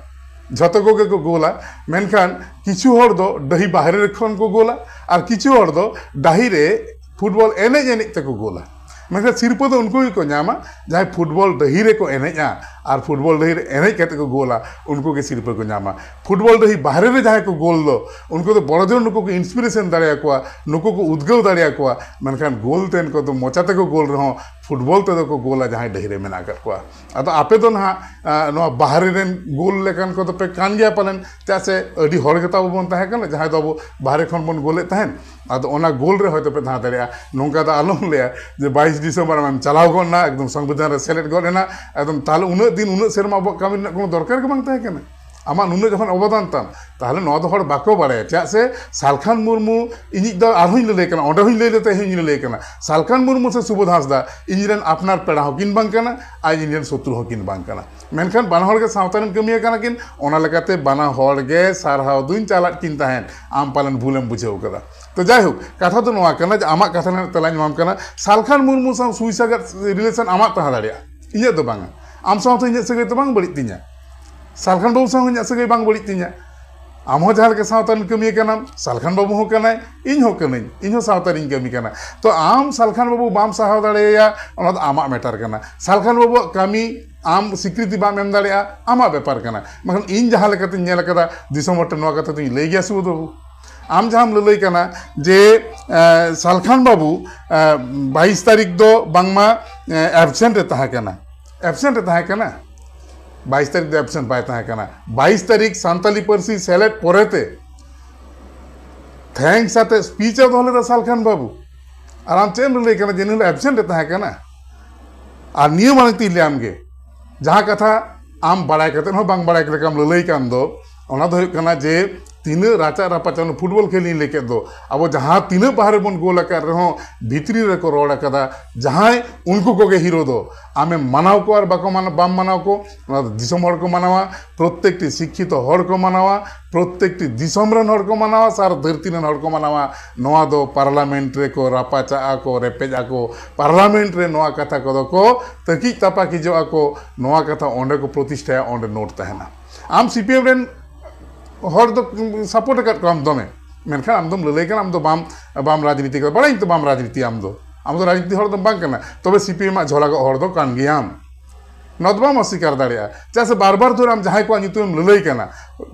ᱡᱷᱚᱛᱚ ᱠᱚᱜᱮ ᱠᱚ ᱜᱳᱞᱟ᱾ ᱢᱮᱱᱠᱷᱟᱱ ᱠᱤᱪᱷᱩ ᱦᱚᱲ ᱫᱚ ᱰᱟᱹᱦᱤ ᱵᱟᱦᱨᱮ ᱠᱷᱚᱱ ᱠᱚ ᱜᱳᱞᱟ ᱟᱨ ᱠᱤᱪᱷᱩ ᱦᱚᱲ ᱫᱚ ᱰᱟᱹᱦᱤ ᱨᱮ ᱯᱷᱩᱴᱵᱚᱞ ᱮᱱᱮᱡ ᱮᱱᱮᱡ ᱛᱮᱠᱚ ᱜᱳᱞᱟ᱾ ᱢᱮᱱᱠᱷᱟᱱ ᱥᱤᱨᱯᱟᱹ ᱫᱚ ᱩᱱᱠᱩ ᱜᱮᱠᱚ ᱧᱟᱢᱟ ᱡᱟᱦᱟᱸᱭ ᱯᱷᱩᱴᱵᱚᱞ ᱰᱟᱹᱦᱤ ᱨᱮᱠᱚ ᱮᱱᱮᱡᱼᱟ ᱟᱨ ᱯᱷᱩᱴᱵᱚᱞ ᱰᱟᱹᱦᱤ ᱨᱮ ᱮᱱᱮᱡ ᱠᱟᱛᱮ ᱠᱚ ᱜᱳᱞᱟ, ᱩᱱᱠᱩ ᱜᱮ ᱥᱤᱨᱯᱟᱹ ᱠᱚ ᱧᱟᱢᱟ᱾ ᱯᱷᱩᱴᱵᱚᱞ ᱰᱟᱹᱦᱤ ᱵᱟᱦᱨᱮ ᱨᱮ ᱡᱟᱦᱟᱸᱭ ᱠᱚ ᱜᱳᱞ ᱫᱚ, ᱩᱱᱠᱩ ᱫᱚ ᱵᱚᱲᱚ ᱡᱳᱨ ᱱᱩᱠᱩ ᱠᱚ ᱤᱱᱥᱯᱤᱨᱮᱥᱚᱱ ᱫᱟᱲᱮᱭᱟᱠᱚᱣᱟ, ᱱᱩᱠᱩ ᱠᱚ ᱩᱫᱽᱜᱟᱹᱣ ᱫᱟᱲᱮᱭᱟᱠᱚᱣᱟ᱾ ᱢᱮᱱᱠᱷᱟᱱ ᱜᱳᱞ ᱛᱮᱱ ᱠᱚᱫᱚ ᱢᱚᱪᱟ ᱛᱮᱠᱚ ᱜᱳᱞ ᱨᱮᱦᱚᱸ ᱯᱷᱩᱴᱵᱚᱞ ᱛᱮᱫᱚ ᱠᱚ ᱜᱳᱞᱟ ᱡᱟᱦᱟᱸᱭ ᱰᱟᱹᱦᱤ ᱨᱮ ᱢᱮᱱᱟᱜ ᱟᱠᱟᱫ ᱠᱚᱣᱟ᱾ ᱟᱫᱚ ᱟᱯᱮ ᱫᱚ ᱱᱟᱦᱟᱜ ᱱᱚᱣᱟ ᱵᱟᱦᱨᱮ ᱨᱮᱱ ᱜᱳᱞ ᱞᱮᱠᱟᱱ ᱠᱚᱫᱚ ᱯᱮ ᱠᱟᱱ ᱜᱮᱭᱟ ᱯᱟᱞᱮᱱ, ᱪᱮᱫᱟᱜ ᱥᱮ ᱟᱹᱰᱤ ᱦᱚᱲ ᱜᱮᱛᱚ ᱟᱵᱚ ᱵᱚᱱ ᱛᱟᱦᱮᱸ ᱠᱟᱱᱟ ᱡᱟᱦᱟᱸᱭ ᱫᱚ ᱟᱵᱚ ᱵᱟᱦᱨᱮ ᱠᱷᱚᱱ ᱵᱚᱱ ᱜᱳᱞᱮᱫ ᱛᱟᱦᱮᱸᱱ᱾ ᱟᱫᱚ ᱚᱱᱟ ᱜᱳᱞ ᱨᱮ ᱦᱚᱭᱛᱳ ᱯᱮ ᱛᱟᱦᱮᱸ ᱫᱟᱲᱮᱭᱟᱜᱼᱟ᱾ ᱱᱚᱝᱠᱟ ᱫᱚ ᱟᱞᱚᱢ ᱞᱟᱹᱭᱟ ᱡᱮ ᱵᱟᱭᱤᱥ ᱰᱤᱥᱮᱢᱵᱚᱨ ᱟᱢᱮᱢ ᱪᱟᱞᱟᱣ ᱜᱚᱫ ᱮᱱᱟ, ᱮᱠᱫᱚᱢ ᱥᱚᱝᱵᱤᱫᱷᱟᱱ ᱨᱮ ᱥᱮᱞᱮᱫ ᱜᱚᱫ ᱮᱱᱟ, ᱮᱠᱫᱚᱢ ᱛᱟᱦᱞᱮ ᱩᱱᱟᱹᱜ ᱫᱤᱱ ᱩᱱᱟᱹᱜ ᱥᱮᱨᱢᱟ ᱟᱵᱚᱣᱟᱜ ᱠᱟᱹᱢᱤ ᱨᱮᱱᱟᱜ ᱠᱳᱱᱳ ᱫᱚᱨᱠᱟᱨ ᱜᱮ ᱵᱟᱝ ᱛᱟᱦᱮᱸ ᱠᱟᱱᱟ᱾ ᱟᱢᱟᱜ ᱱᱩᱱᱟᱹᱜ ᱡᱚᱠᱷᱚᱱ ᱚᱵᱚᱫᱟᱱ ᱛᱟᱢ, ᱛᱟᱦᱞᱮ ᱱᱚᱣᱟ ᱫᱚ ᱦᱚᱲ ᱵᱟᱠᱚ ᱵᱟᱲᱟᱭᱟ᱾ ᱪᱮᱫᱟᱜ ᱥᱮ ᱥᱟᱞᱠᱷᱟᱱ ᱢᱩᱨᱢᱩ, ᱤᱧᱤᱡ ᱫᱚ ᱟᱨᱦᱚᱸᱧ ᱞᱟᱹᱞᱟᱹᱭ ᱠᱟᱱᱟ, ᱚᱸᱰᱮ ᱦᱚᱸᱧ ᱞᱟᱹᱭ ᱞᱮᱫ ᱛᱟᱦᱮᱸᱫ, ᱦᱚᱸᱧ ᱞᱟᱹᱞᱟᱹᱭ ᱠᱟᱱᱟ, ᱥᱟᱞᱠᱷᱟᱱ ᱢᱩᱨᱢᱩ ᱥᱮ ᱥᱩᱵᱳᱫᱷ ᱦᱟᱸᱥᱫᱟ ᱤᱧ ᱨᱮᱱ ᱟᱯᱱᱟᱨ ᱯᱮᱲᱟ ᱦᱚᱸᱠᱤᱱ ᱵᱟᱝ ᱠᱟᱱᱟ ᱟᱨ ᱤᱧ ᱨᱮᱱ ᱥᱚᱛᱨᱩ ᱦᱚᱸᱠᱤᱱ ᱵᱟᱝ ᱠᱟᱱᱟ᱾ ᱢᱮᱱᱠᱷᱟᱱ ᱵᱟᱱᱟ ᱦᱚᱲ ᱜᱮ ᱥᱟᱶᱛᱟ ᱨᱮᱱ ᱠᱟᱹᱢᱤᱭᱟᱹ ᱠᱟᱱᱟ ᱠᱤᱱ, ᱚᱱᱟ ᱞᱮᱠᱟᱛᱮ ᱵᱟᱱᱟ ᱦᱚᱲ ᱜᱮ ᱥᱟᱨᱦᱟᱣ ᱫᱩᱧ ᱪᱟᱞᱟᱫ ᱠᱤᱱ ᱛᱟᱦᱮᱸᱫ᱾ ᱟᱢ ᱯᱟᱞᱮᱱ ᱵᱷᱩᱞᱮᱢ ᱵᱩᱡᱷᱟᱹᱣ ᱠᱟᱫᱟ᱾ ᱛᱚ ᱡᱟᱭᱦᱳᱠ, ᱠᱟᱛᱷᱟ ᱫᱚ ᱱᱚᱣᱟ ᱠᱟᱱᱟ ᱡᱮ ᱟᱢᱟᱜ ᱠᱟᱛᱷᱟ ᱨᱮᱱᱟᱜ ᱛᱮᱞᱟᱧ ᱮᱢᱟᱢ ᱠᱟᱱᱟ, ᱥᱟᱞᱠᱷᱟᱱ ᱢᱩᱨᱢᱩ ᱥᱟᱶ ᱥᱩᱭ ᱥᱟᱜᱟᱫ ᱨᱤᱞᱮᱥᱚᱱ ᱟᱢᱟᱜ ᱛᱟᱦᱮᱸ ᱫᱟᱲᱮᱭᱟᱜᱼᱟ, ᱤᱧᱟᱹᱜ ᱫᱚ ᱵᱟᱝᱟ᱾ ᱟᱢ ᱥᱟᱶᱛᱮ ᱤᱧᱟᱹᱜ ᱥᱟᱹᱜᱟᱹᱭ ᱫᱚ ᱵᱟᱝ ᱵᱟᱹᱲᱤᱡ ᱛᱤᱧᱟ, ᱥᱟᱞᱠᱷᱟᱱ ᱵᱟᱹᱵᱩ ᱥᱟᱶ ᱤᱧᱟᱹᱜ ᱥᱟᱹᱜᱟᱹᱭ ᱵᱟᱝ ᱵᱟᱹᱲᱤᱡ ᱛᱤᱧᱟ᱾ ᱟᱢ ᱦᱚᱸ ᱡᱟᱦᱟᱸ ᱞᱮᱠᱟ ᱥᱟᱶᱛᱟ ᱨᱮᱱ ᱠᱟᱹᱢᱤᱭᱟᱹ ᱠᱟᱱᱟᱢ, ᱥᱟᱞᱠᱷᱟᱱ ᱵᱟᱹᱵᱩ ᱦᱚᱸ ᱠᱟᱱᱟᱭ, ᱤᱧ ᱦᱚᱸ ᱠᱟᱹᱱᱟᱹᱧ, ᱤᱧ ᱦᱚᱸ ᱥᱟᱶᱛᱟ ᱨᱤᱧ ᱠᱟᱹᱢᱤ ᱠᱟᱱᱟ᱾ ᱛᱚ, ᱟᱢ ᱥᱟᱞᱠᱷᱟᱱ ᱵᱟᱹᱵᱩ ᱵᱟᱢ ᱥᱟᱦᱟᱣ ᱫᱟᱲᱮᱭᱟᱭᱟ, ᱚᱱᱟ ᱫᱚ ᱟᱢᱟᱜ ᱢᱮᱴᱟᱨ ᱠᱟᱱᱟ᱾ ᱥᱟᱞᱠᱷᱟᱱ ᱵᱟᱹᱵᱩᱣᱟᱜ ᱠᱟᱹᱢᱤ ᱟᱢ ᱥᱤᱠᱨᱤᱛᱤ ᱵᱟᱢ ᱮᱢ ᱫᱟᱲᱮᱭᱟᱜᱼᱟ, ᱟᱢᱟᱜ ᱵᱮᱯᱟᱨ ᱠᱟᱱᱟ᱾ ᱢᱮᱱᱠᱷᱟᱱ ᱤᱧ ᱡᱟᱦᱟᱸ ᱞᱮᱠᱟᱛᱤᱧ ᱧᱮᱞ ᱟᱠᱟᱫᱟ, ᱫᱤᱥᱚᱢ ᱦᱚᱲ ᱴᱷᱮᱱ ᱱᱚᱣᱟ ᱠᱟᱛᱷᱟ ᱫᱚᱧ ᱞᱟᱹᱭ ᱜᱮᱭᱟ, ᱥᱩᱵᱳᱫᱷ ᱵᱟᱹᱵᱩ, ᱟᱢ ᱡᱟᱦᱟᱸᱢ ᱞᱟᱹᱞᱟᱹᱭ ᱠᱟᱱᱟ ᱡᱮ ᱮ, ᱥᱟᱞᱠᱷᱟᱱ ᱵᱟᱹᱵᱩ ᱮ, ᱵᱟᱭᱤᱥ ᱛᱟᱹᱨᱤᱠᱷ ᱫᱚ ᱵᱟᱝᱢᱟ ᱮᱵᱥᱮᱱᱴ ᱮ ᱛᱟᱦᱮᱸ ᱠᱟᱱᱟ, ᱮᱵᱥᱮᱱᱴ ᱮ ᱛᱟᱦᱮᱸ ᱠᱟᱱᱟ᱾ ᱵᱟᱭᱤᱥ ᱛᱟᱹᱨᱤᱠᱷ ᱫᱚ ᱮᱵᱥᱮᱱᱴ ᱵᱟᱭ ᱛᱟᱦᱮᱸ ᱠᱟᱱᱟ᱾ ᱵᱟᱭᱤᱥ ᱛᱟᱹᱨᱤᱠᱷ ᱥᱟᱱᱛᱟᱞᱤ ᱯᱟᱹᱨᱥᱤ ᱥᱮᱞᱮᱫ ᱯᱚᱨᱮᱛᱮ ᱛᱷᱮᱝᱠᱥ ᱟᱛᱮ ᱥᱯᱤᱪ ᱮ ᱫᱚᱦᱚ ᱞᱮᱫᱟ ᱥᱟᱞᱠᱷᱟᱱ ᱵᱟᱹᱵᱩ, ᱟᱨ ᱟᱢ ᱪᱮᱫ ᱮᱢ ᱞᱟᱹᱭ ᱠᱟᱱᱟ ᱡᱮ ᱱᱤᱭᱟᱹ ᱮᱵᱥᱮᱱᱴ ᱮ ᱛᱟᱦᱮᱸ ᱠᱟᱱᱟ? ᱟᱨ ᱱᱤᱭᱟᱹ ᱢᱟᱲᱟᱝ ᱛᱤᱧ ᱞᱟᱹᱭᱟᱢ ᱜᱮ, ᱡᱟᱦᱟᱸ ᱠᱟᱛᱷᱟ ᱟᱢ ᱵᱟᱲᱟᱭ ᱠᱟᱛᱮ ᱦᱚᱸ ᱵᱟᱝ ᱵᱟᱲᱟᱭ ᱞᱮᱠᱟᱢ ᱞᱟᱹᱞᱟᱹᱭ ᱠᱟᱱ ᱫᱚ, ᱚᱱᱟ ᱫᱚ ᱦᱩᱭᱩᱜ ᱠᱟᱱᱟ ᱡᱮ ᱛᱤᱱᱟᱹᱜ ᱨᱟᱪᱟᱜ ᱨᱟᱯᱟᱪᱟᱜ ᱚᱱᱟ ᱯᱷᱩᱴᱵᱚᱞ ᱠᱷᱮᱞ ᱤᱧ ᱞᱟᱹᱭ ᱠᱮᱫ ᱫᱚ, ᱟᱵᱚ ᱡᱟᱦᱟᱸ ᱛᱤᱱᱟᱹᱜ ᱵᱟᱦᱨᱮ ᱵᱚᱱ ᱜᱳᱞ ᱟᱠᱟᱫ ᱨᱮᱦᱚᱸ ᱵᱷᱤᱛᱨᱤ ᱨᱮᱠᱚ ᱨᱚᱲ ᱟᱠᱟᱫᱟ, ᱡᱟᱦᱟᱸᱭ ᱩᱱᱠᱩ ᱠᱚᱜᱮ ᱦᱤᱨᱳ ᱫᱚ᱾ ᱟᱢᱮᱢ ᱢᱟᱱᱟᱣ ᱠᱚᱣᱟ ᱟᱨ ᱵᱟᱠᱚ ᱢᱟᱱ-, ᱵᱟᱢ ᱢᱟᱱᱟᱣ ᱠᱚ, ᱚᱱᱟ ᱫᱚ ᱫᱤᱥᱚᱢ ᱦᱚᱲ ᱠᱚ ᱢᱟᱱᱟᱣᱟ, ᱯᱨᱚᱛᱮᱠᱴᱤ ᱥᱤᱠᱠᱷᱤᱛᱚ ᱦᱚᱲ ᱠᱚ ᱢᱟᱱᱟᱣᱟ, ᱯᱨᱚᱛᱮᱠᱴᱤ ᱫᱤᱥᱚᱢ ᱨᱮᱱ ᱦᱚᱲ ᱠᱚ ᱢᱟᱱᱟᱣᱟ, ᱥᱟᱨᱟ ᱫᱷᱟᱹᱨᱛᱤ ᱨᱮᱱ ᱦᱚᱲ ᱠᱚ ᱢᱟᱱᱟᱣᱟ᱾ ᱱᱚᱣᱟ ᱫᱚ ᱯᱟᱨᱞᱟᱢᱮᱱᱴ ᱨᱮᱠᱚ ᱨᱟᱯᱟᱪᱟᱜᱼᱟ ᱠᱚ, ᱨᱮᱯᱮᱡ ᱟᱠᱚ, ᱯᱟᱨᱞᱟᱢᱮᱱᱴ ᱨᱮ ᱱᱚᱣᱟ ᱠᱟᱛᱷᱟ ᱠᱚᱫᱚ ᱠᱚ ᱛᱟᱹᱠᱤᱡ ᱛᱟᱯᱟᱠᱤᱡᱚᱜᱼᱟ ᱠᱚ, ᱱᱚᱣᱟ ᱠᱟᱛᱷᱟ ᱚᱸᱰᱮ ᱠᱚ ᱯᱨᱚᱛᱤᱥᱴᱷᱟᱭᱟ, ᱚᱸᱰᱮ ᱱᱳᱴ ᱛᱟᱦᱮᱱᱟ᱾ ᱟᱢ ᱥᱤ ᱯᱤ ᱮᱢ ᱨᱮᱱ ᱦᱚᱲ ᱫᱚ ᱥᱟᱯᱳᱨᱴ ᱟᱠᱟᱫ ᱠᱚᱣᱟᱢ ᱫᱚᱢᱮ, ᱢᱮᱱᱠᱷᱟᱱ ᱟᱢ ᱫᱚᱢ ᱞᱟᱹᱞᱟᱹᱭ ᱠᱟᱱᱟ, ᱟᱢ ᱫᱚ ᱵᱟᱢ, ᱵᱟᱢ ᱨᱟᱡᱽᱱᱤᱛᱤ ᱠᱟᱫᱟ, ᱵᱟᱲᱟᱭᱟᱹᱧ ᱛᱚ ᱵᱟᱢ ᱨᱟᱡᱽᱱᱤᱛᱤᱭᱟ ᱟᱢ ᱫᱚ, ᱟᱢ ᱫᱚ ᱨᱟᱡᱽᱱᱤᱛᱤ ᱦᱚᱲ ᱫᱚᱢ ᱵᱟᱝ ᱠᱟᱱᱟ, ᱛᱚᱵᱮ ᱥᱤ ᱯᱤ ᱮᱢ ᱟᱜ ᱡᱷᱚᱞᱟ ᱜᱚᱜ ᱦᱚᱲ ᱫᱚ ᱠᱟᱱ ᱜᱮᱭᱟᱢ᱾ ᱱᱚᱣᱟ ᱫᱚ ᱵᱟᱢ ᱚᱥᱤᱠᱟᱨ ᱫᱟᱲᱮᱭᱟᱜᱼᱟ, ᱪᱮᱫᱟᱜ ᱥᱮ ᱵᱟᱨ ᱵᱟᱨ ᱫᱷᱚᱨᱮ ᱟᱢ ᱡᱟᱦᱟᱸᱭ ᱠᱚᱣᱟᱜ ᱧᱩᱛᱩᱢᱮᱢ ᱞᱟᱹᱞᱟᱹᱭ ᱠᱟᱱᱟ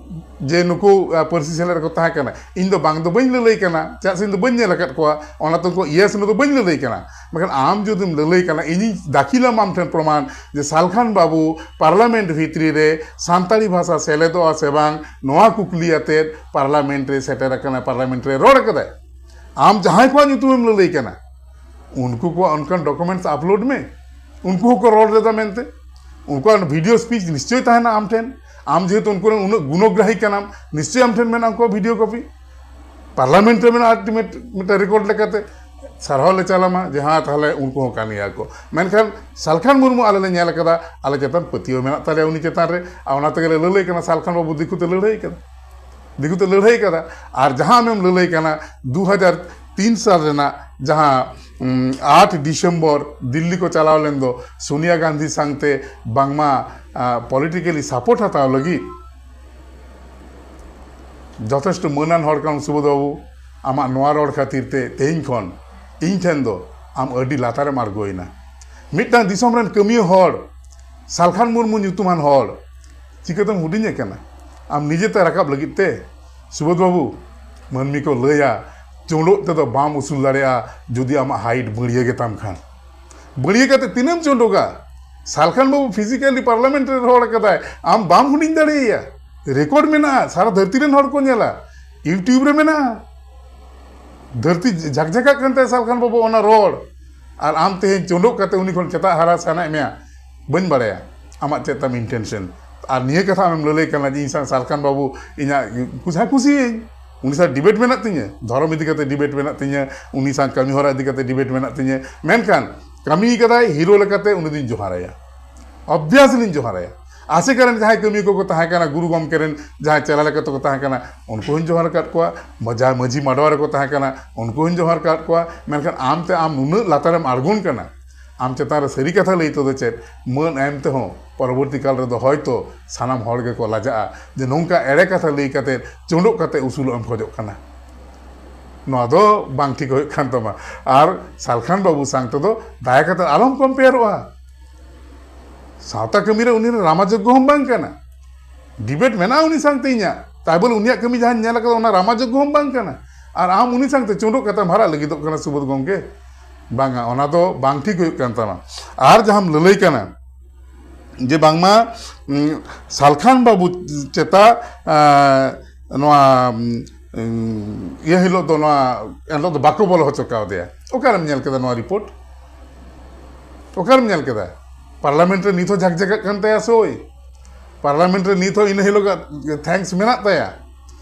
ᱡᱮ ᱱᱩᱠᱩ, ᱟ, ᱯᱟᱹᱨᱥᱤ ᱥᱮᱞᱮᱫ ᱨᱮᱠᱚ ᱛᱟᱦᱮᱸ ᱠᱟᱱᱟ, ᱤᱧ ᱫᱚ ᱵᱟᱝ ᱫᱚ ᱵᱟᱹᱧ ᱞᱟᱹᱞᱟᱹᱭ ᱠᱟᱱᱟ, ᱪᱮᱫᱟᱜ ᱥᱮ ᱤᱧ ᱫᱚ ᱵᱟᱹᱧ ᱧᱮᱞ ᱟᱠᱟᱫ ᱠᱚᱣᱟ, ᱚᱱᱟ ᱛᱮ ᱩᱱᱠᱩ ᱤᱭᱮᱥ ᱱᱩᱠᱩ ᱫᱚ ᱵᱟᱹᱧ ᱞᱟᱹᱞᱟᱹᱭ ᱠᱟᱱᱟ᱾ ᱢᱮᱱᱠᱷᱟᱱ ᱟᱢ ᱡᱩᱫᱤᱢ ᱞᱟᱹᱞᱟᱹᱭ ᱠᱟᱱᱟ, ᱤᱧᱤᱧ ᱫᱟᱹᱠᱷᱤᱞᱟᱢ ᱟᱢ ᱴᱷᱮᱱ ᱯᱨᱚᱢᱟᱱ ᱡᱮ ᱥᱟᱞᱠᱷᱟᱱ ᱵᱟᱹᱵᱩ ᱯᱟᱨᱞᱟᱢᱮᱱᱴ ᱵᱷᱤᱛᱨᱤ ᱨᱮ ᱥᱟᱱᱛᱟᱲᱤ ᱵᱷᱟᱥᱟ ᱥᱮᱞᱮᱫᱚᱜᱼᱟ ᱥᱮ ᱵᱟᱝ, ᱱᱚᱣᱟ ᱠᱩᱠᱞᱤ ᱟᱛᱮᱫ ᱯᱟᱨᱞᱟᱢᱮᱱᱴ ᱨᱮ ᱥᱮᱴᱮᱨ ᱟᱠᱟᱱᱟ, ᱯᱟᱨᱞᱟᱢᱮᱱᱴ ᱨᱮ ᱨᱚᱲ ᱟᱠᱟᱫᱟᱭ᱾ ᱟᱢ ᱡᱟᱦᱟᱸᱭ ᱠᱚᱣᱟᱜ ᱧᱩᱛᱩᱢᱮᱢ ᱞᱟᱹᱞᱟᱹᱭ ᱠᱟᱱᱟ, ᱩᱱᱠᱩ ᱠᱚᱣᱟᱜ ᱚᱱᱠᱟᱱ ᱰᱚᱠᱩᱢᱮᱱᱴᱥ ᱟᱯᱞᱳᱰ ᱢᱮ, ᱩᱱᱠᱩ ᱦᱚᱸᱠᱚ ᱨᱚᱲ ᱞᱮᱫᱟ ᱢᱮᱱᱛᱮ, ᱩᱱᱠᱩᱣᱟᱜ ᱵᱷᱤᱰᱤᱭᱳ ᱥᱯᱤᱪ ᱱᱤᱥᱪᱚᱭ ᱛᱟᱦᱮᱱᱟ ᱟᱢ ᱴᱷᱮᱱ᱾ ᱟᱢ ᱡᱮᱦᱮᱛᱩ ᱩᱱᱠᱩ ᱨᱮᱱ ᱩᱱᱟᱹᱜ ᱜᱩᱱᱚᱜᱨᱟᱦᱤ ᱠᱟᱱᱟᱢ, ᱱᱤᱥᱪᱚᱭ ᱟᱢ ᱴᱷᱮᱱ ᱢᱮᱱᱟᱜᱼᱟ ᱩᱱᱠᱩᱣᱟᱜ ᱵᱷᱤᱰᱤᱭᱳ ᱠᱚᱯᱤ᱾ ᱯᱟᱨᱞᱟᱢᱮᱱᱴ ᱨᱮ ᱢᱮᱱᱟᱜᱼᱟ ᱟᱞᱴᱤᱢᱮᱴ ᱢᱤᱫᱴᱮᱱ ᱨᱮᱠᱚᱨᱰ ᱞᱮᱠᱟᱛᱮ᱾ ᱥᱟᱨᱦᱟᱣ ᱞᱮ ᱪᱟᱞᱟᱢᱟ ᱡᱟᱦᱟᱸ ᱛᱟᱦᱞᱮ ᱩᱱᱠᱩ ᱦᱚᱸ ᱠᱟᱱ ᱜᱮᱭᱟ ᱠᱚ, ᱢᱮᱱᱠᱷᱟᱱ ᱥᱟᱞᱠᱷᱟᱱ ᱢᱩᱨᱢᱩ ᱟᱞᱮ ᱞᱮ ᱧᱮᱞ ᱟᱠᱟᱫᱟ, ᱟᱞᱮ ᱪᱮᱛᱟᱱ ᱯᱟᱹᱛᱭᱟᱹᱣ ᱢᱮᱱᱟᱜ ᱛᱟᱞᱮᱭᱟ ᱩᱱᱤ ᱪᱮᱛᱟᱱ ᱨᱮ, ᱟᱨ ᱚᱱᱟ ᱛᱮᱜᱮ ᱞᱮ ᱞᱟᱹᱞᱟᱹᱭ ᱠᱟᱱᱟ ᱥᱟᱞᱠᱷᱟᱱ ᱵᱟᱹᱵᱩ ᱫᱤᱠᱩ ᱛᱮ ᱞᱟᱹᱲᱦᱟᱹᱭ ᱠᱟᱱᱟ, ᱫᱤᱠᱩ ᱛᱮ ᱞᱟᱹᱲᱦᱟᱹᱭ ᱠᱟᱫᱟ᱾ ᱟᱨ ᱡᱟᱦᱟᱸ ᱟᱢᱮᱢ ᱞᱟᱹᱞᱟᱹᱭ ᱠᱟᱱᱟ ᱫᱩ ᱦᱟᱡᱟᱨ ᱛᱤᱱ ᱥᱟᱞ ᱨᱮᱱᱟᱜ ᱡᱟᱦᱟᱸ ᱩᱢ, ᱟᱴ ᱰᱤᱥᱮᱢᱵᱚᱨ ᱫᱤᱞᱞᱤ ᱠᱚ ᱪᱟᱞᱟᱣ ᱞᱮᱱ ᱫᱚ ᱥᱳᱱᱤᱭᱟ ᱜᱟᱱᱫᱷᱤ ᱥᱟᱝᱛᱮ ᱵᱟᱝᱢᱟ ᱟ, ᱯᱚᱞᱤᱴᱤᱠᱮᱞᱤ ᱥᱟᱯᱳᱨᱴ ᱦᱟᱛᱟᱣ ᱞᱟᱹᱜᱤᱫ ᱡᱚᱛᱷᱮᱥᱴᱚ ᱢᱟᱹᱱᱟᱱ ᱦᱚᱲ ᱠᱟᱱᱟᱢ ᱥᱩᱵᱳᱫᱷ ᱵᱟᱹᱵᱩ᱾ ᱟᱢᱟᱜ ᱱᱚᱣᱟ ᱨᱚᱲ ᱠᱷᱟᱹᱛᱤᱨ ᱛᱮ ᱛᱮᱦᱮᱧ ᱠᱷᱚᱱ ᱤᱧ ᱴᱷᱮᱱ ᱫᱚ ᱟᱢ ᱟᱹᱰᱤ ᱞᱟᱛᱟᱨᱮᱢ ᱟᱬᱜᱚᱭᱮᱱᱟ᱾ ᱢᱤᱫᱴᱟᱝ ᱫᱤᱥᱚᱢ ᱨᱮᱱ ᱠᱟᱹᱢᱤᱭᱟᱹ ᱦᱚᱲ ᱥᱟᱞᱠᱷᱟᱱ ᱢᱩᱨᱢᱩ ᱧᱩᱛᱩᱢᱟᱱ ᱦᱚᱲ ᱪᱤᱠᱟᱹᱛᱮᱢ ᱦᱩᱰᱤᱧᱮ ᱠᱟᱱᱟ ᱟᱢ ᱱᱤᱡᱮᱛᱮ ᱨᱟᱠᱟᱵ ᱞᱟᱹᱜᱤᱫ ᱛᱮ? ᱥᱩᱵᱳᱫᱷ ᱵᱟᱹᱵᱩ, ᱢᱟᱹᱱᱢᱤ ᱠᱚ ᱞᱟᱹᱭᱟ, ᱪᱩᱸᱰᱩᱜ ᱛᱮᱫᱚ ᱵᱟᱢ ᱩᱥᱩᱞ ᱫᱟᱲᱮᱭᱟᱜᱼᱟ ᱡᱩᱫᱤ ᱟᱢᱟᱜ ᱦᱟᱭᱤᱴ ᱵᱟᱹᱲᱭᱟᱹ ᱜᱮᱛᱟᱢ ᱠᱷᱟᱱ᱾ ᱵᱟᱹᱲᱭᱟᱹ ᱠᱟᱛᱮ ᱛᱤᱱᱟᱹᱜ ᱮᱢ ᱪᱩᱸᱰᱩᱜᱟ? ᱥᱟᱞᱠᱷᱟᱱ ᱵᱟᱹᱵᱩ ᱯᱷᱤᱡᱤᱠᱟᱞᱤ ᱯᱟᱨᱞᱟᱢᱮᱱᱴ ᱨᱮ ᱨᱚᱲ ᱟᱠᱟᱫᱟᱭ, ᱟᱢ ᱵᱟᱢ ᱦᱩᱰᱤᱧ ᱫᱟᱲᱮᱭᱟᱭᱟ᱾ ᱨᱮᱠᱚᱨᱰ ᱢᱮᱱᱟᱜᱼᱟ, ᱥᱟᱨᱟ ᱫᱷᱟᱹᱨᱛᱤ ᱨᱮᱱ ᱦᱚᱲ ᱠᱚ ᱧᱮᱞᱟ, YouTube ᱨᱮ ᱢᱮᱱᱟᱜᱼᱟ᱾ ᱫᱷᱟᱹᱨᱛᱤ ᱡᱷᱟᱠᱡᱷᱟᱠᱟᱜ ᱠᱟᱱ ᱛᱟᱭᱟ ᱥᱟᱞᱠᱷᱟᱱ ᱵᱟᱹᱵᱩ ᱚᱱᱟ ᱨᱚᱲ, ᱟᱨ ᱟᱢ ᱛᱮᱦᱮᱧ ᱪᱚᱸᱰᱚᱜ ᱠᱟᱛᱮ ᱩᱱᱤ ᱠᱷᱚᱱ ᱪᱮᱛᱟᱜ ᱦᱟᱨᱟ ᱥᱟᱱᱟᱭᱮᱫ ᱢᱮᱭᱟ᱾ ᱵᱟᱹᱧ ᱵᱟᱲᱟᱭᱟ ᱟᱢᱟᱜ ᱪᱮᱫ ᱛᱟᱢ ᱤᱱᱴᱮᱱᱥᱮᱱ, ᱟᱨ ᱱᱤᱭᱟᱹ ᱠᱟᱛᱷᱟ ᱟᱢᱮᱢ ᱞᱟᱹᱞᱟᱹᱭ ᱠᱟᱱᱟ ᱡᱮ ᱤᱧ ᱥᱟᱶ ᱥᱟᱞᱠᱷᱟᱱ ᱵᱟᱹᱵᱩ ᱤᱧᱟᱹᱜ ᱠᱩᱥᱤ, ᱦᱮᱸ, ᱠᱩᱥᱤᱭᱟᱹᱧ, ᱩᱱᱤ ᱥᱟᱶ ᱰᱤᱵᱮᱴ ᱢᱮᱱᱟᱜ ᱛᱤᱧᱟᱹ, ᱫᱷᱚᱨᱚᱢ ᱤᱫᱤ ᱠᱟᱛᱮ ᱰᱤᱵᱮᱴ ᱢᱮᱱᱟᱜ ᱛᱤᱧᱟᱹ, ᱩᱱᱤ ᱥᱟᱶ ᱠᱟᱹᱢᱤ ᱦᱚᱨᱟ ᱤᱫᱤ ᱠᱟᱛᱮ ᱰᱤᱵᱮᱴ ᱢᱮᱱᱟᱜ ᱛᱤᱧᱟᱹ, ᱢᱮᱱᱠᱷᱟᱱ ᱠᱟᱹᱢᱤ ᱠᱟᱫᱟᱭ ᱦᱤᱨᱳ ᱞᱮᱠᱟᱛᱮ, ᱩᱱᱤ ᱫᱩᱧ ᱡᱚᱦᱟᱨᱟᱭᱟ, ᱚᱵᱵᱷᱤᱭᱟᱥᱞᱤᱧ ᱡᱚᱦᱟᱨᱟᱭᱟ᱾ ᱟᱥᱮᱠᱟ ᱨᱮᱱ ᱡᱟᱦᱟᱸᱭ ᱠᱟᱹᱢᱤᱭᱟᱹ ᱠᱚᱠᱚ ᱛᱟᱦᱮᱸ ᱠᱟᱱᱟ, ᱜᱩᱨᱩ ᱜᱚᱢᱠᱮ ᱨᱮᱱ ᱡᱟᱦᱟᱸᱭ ᱪᱮᱞᱟ ᱞᱮᱠᱟ ᱛᱮᱠᱚ ᱛᱟᱦᱮᱸ ᱠᱟᱱᱟ, ᱩᱱᱠᱩ ᱦᱚᱸᱧ ᱡᱚᱦᱟᱨ ᱟᱠᱟᱫ ᱠᱚᱣᱟ᱾ ᱢᱟᱡᱟ-, ᱢᱟᱹᱡᱷᱤ ᱢᱟᱰᱣᱟ ᱨᱮᱠᱚ ᱛᱟᱦᱮᱸ ᱠᱟᱱᱟ, ᱩᱱᱠᱩ ᱦᱚᱸᱧ ᱡᱚᱦᱟᱨ ᱟᱠᱟᱫ ᱠᱚᱣᱟ᱾ ᱢᱮᱱᱠᱷᱟᱱ ᱟᱢ ᱛᱮ ᱟᱢ ᱱᱩᱱᱟᱹᱜ ᱞᱟᱛᱟᱨᱮᱢ ᱟᱬᱜᱚᱱ ᱠᱟᱱᱟ, ᱟᱢ ᱪᱮᱛᱟᱱ ᱨᱮ ᱥᱟᱹᱨᱤ ᱠᱟᱛᱷᱟ ᱞᱟᱹᱭ ᱛᱮᱫᱚ ᱪᱮᱫ, ᱢᱟᱹᱱ ᱮᱢ ᱛᱮᱦᱚᱸ ᱯᱚᱨᱚᱵᱚᱨᱛᱤ ᱠᱟᱞ ᱨᱮᱫᱚ ᱦᱚᱭᱛᱚ ᱥᱟᱱᱟᱢ ᱦᱚᱲ ᱜᱮᱠᱚ ᱞᱟᱡᱟᱜᱼᱟ ᱡᱮ ᱱᱚᱝᱠᱟ ᱮᱲᱮ ᱠᱟᱛᱷᱟ ᱞᱟᱹᱭ ᱠᱟᱛᱮ ᱪᱚᱸᱰᱚᱜ ᱠᱟᱛᱮ ᱩᱥᱩᱞᱚᱜ ᱮᱢ ᱠᱷᱚᱡᱚᱜ ᱠᱟᱱᱟ᱾ ᱱᱚᱣᱟ ᱫᱚ ᱵᱟᱝ ᱴᱷᱤᱠ ᱦᱩᱭᱩᱜ ᱠᱟᱱ ᱛᱟᱢᱟ᱾ ᱟᱨ ᱥᱟᱞᱠᱷᱟᱱ ᱵᱟᱹᱵᱩ ᱥᱟᱝ ᱛᱮᱫᱚ ᱫᱟᱭᱟ ᱠᱟᱛᱮ ᱟᱞᱚᱢ ᱠᱚᱢᱯᱮᱭᱟᱨᱚᱜᱼᱟ᱾ ᱥᱟᱶᱛᱟ ᱠᱟᱹᱢᱤ ᱨᱮ ᱩᱱᱤ ᱨᱟᱢᱟᱡᱚᱜᱽᱜᱚ ᱦᱚᱸ ᱵᱟᱝ ᱠᱟᱱᱟ᱾ ᱰᱤᱵᱮᱴ ᱢᱮᱱᱟᱜᱼᱟ ᱩᱱᱤ ᱥᱟᱝᱛᱮ ᱤᱧᱟᱹᱜ, ᱛᱟᱭ ᱵᱚᱞᱮ ᱩᱱᱤᱭᱟᱜ ᱠᱟᱹᱢᱤ ᱡᱟᱦᱟᱸᱧ ᱧᱮᱞ ᱟᱠᱟᱫᱟ ᱚᱱᱟ ᱨᱟᱢᱟᱡᱚᱜᱽᱜᱚ ᱦᱚᱸ ᱵᱟᱝ ᱠᱟᱱᱟ᱾ ᱟᱨ ᱟᱢ ᱩᱱᱤ ᱥᱟᱝᱛᱮ ᱪᱚᱸᱰᱚᱜ ᱠᱟᱛᱮᱢ ᱦᱟᱨᱟᱜ ᱞᱟᱹᱜᱤᱫᱚᱜ ᱠᱟᱱᱟ ᱥᱩᱵᱳᱫᱷ ᱜᱚᱢᱠᱮ? ᱵᱟᱝᱟ, ᱚᱱᱟ ᱫᱚ ᱵᱟᱝ ᱴᱷᱤᱠ ᱦᱩᱭᱩᱜ ᱠᱟᱱ ᱛᱟᱢᱟ᱾ ᱟᱨ ᱡᱟᱦᱟᱸᱢ ᱞᱟᱹᱞᱟᱹᱭ ᱠᱟᱱᱟ ᱡᱮ ᱵᱟᱝᱢᱟ, ᱩᱸ, ᱥᱟᱞᱠᱷᱟᱱ ᱵᱟᱹᱵᱩ ᱪᱮᱛᱟ, ᱟᱸ, ᱱᱚᱣᱟ, ᱩᱸ, ᱤᱭᱟᱹ ᱦᱤᱞᱳᱜ ᱫᱚ, ᱱᱚᱣᱟ ᱮᱱᱦᱤᱞᱳᱜ ᱫᱚ ᱵᱟᱠᱚ ᱵᱚᱞᱚ ᱦᱚᱪᱚ ᱠᱟᱣᱫᱮᱭᱟ᱾ ᱚᱠᱟᱨᱮᱢ ᱧᱮᱞ ᱠᱮᱫᱟ ᱱᱚᱣᱟ ᱨᱤᱯᱳᱨᱴ? ᱚᱠᱟᱨᱮᱢ ᱧᱮᱞ ᱠᱮᱫᱟ? ᱯᱟᱨᱞᱟᱢᱮᱱᱴ ᱨᱮ ᱱᱤᱛ ᱦᱚᱸ ᱡᱷᱟᱠᱡᱷᱟᱠᱟᱜ ᱠᱟᱱ ᱛᱟᱭᱟ ᱥᱳᱭ᱾ ᱯᱟᱨᱞᱟᱢᱮᱱᱴ ᱨᱮ ᱱᱤᱛ ᱦᱚᱸ ᱤᱱᱟᱹ ᱦᱤᱞᱳᱜᱟᱜ ᱛᱷᱮᱝᱠᱥ ᱢᱮᱱᱟᱜ ᱛᱟᱭᱟ᱾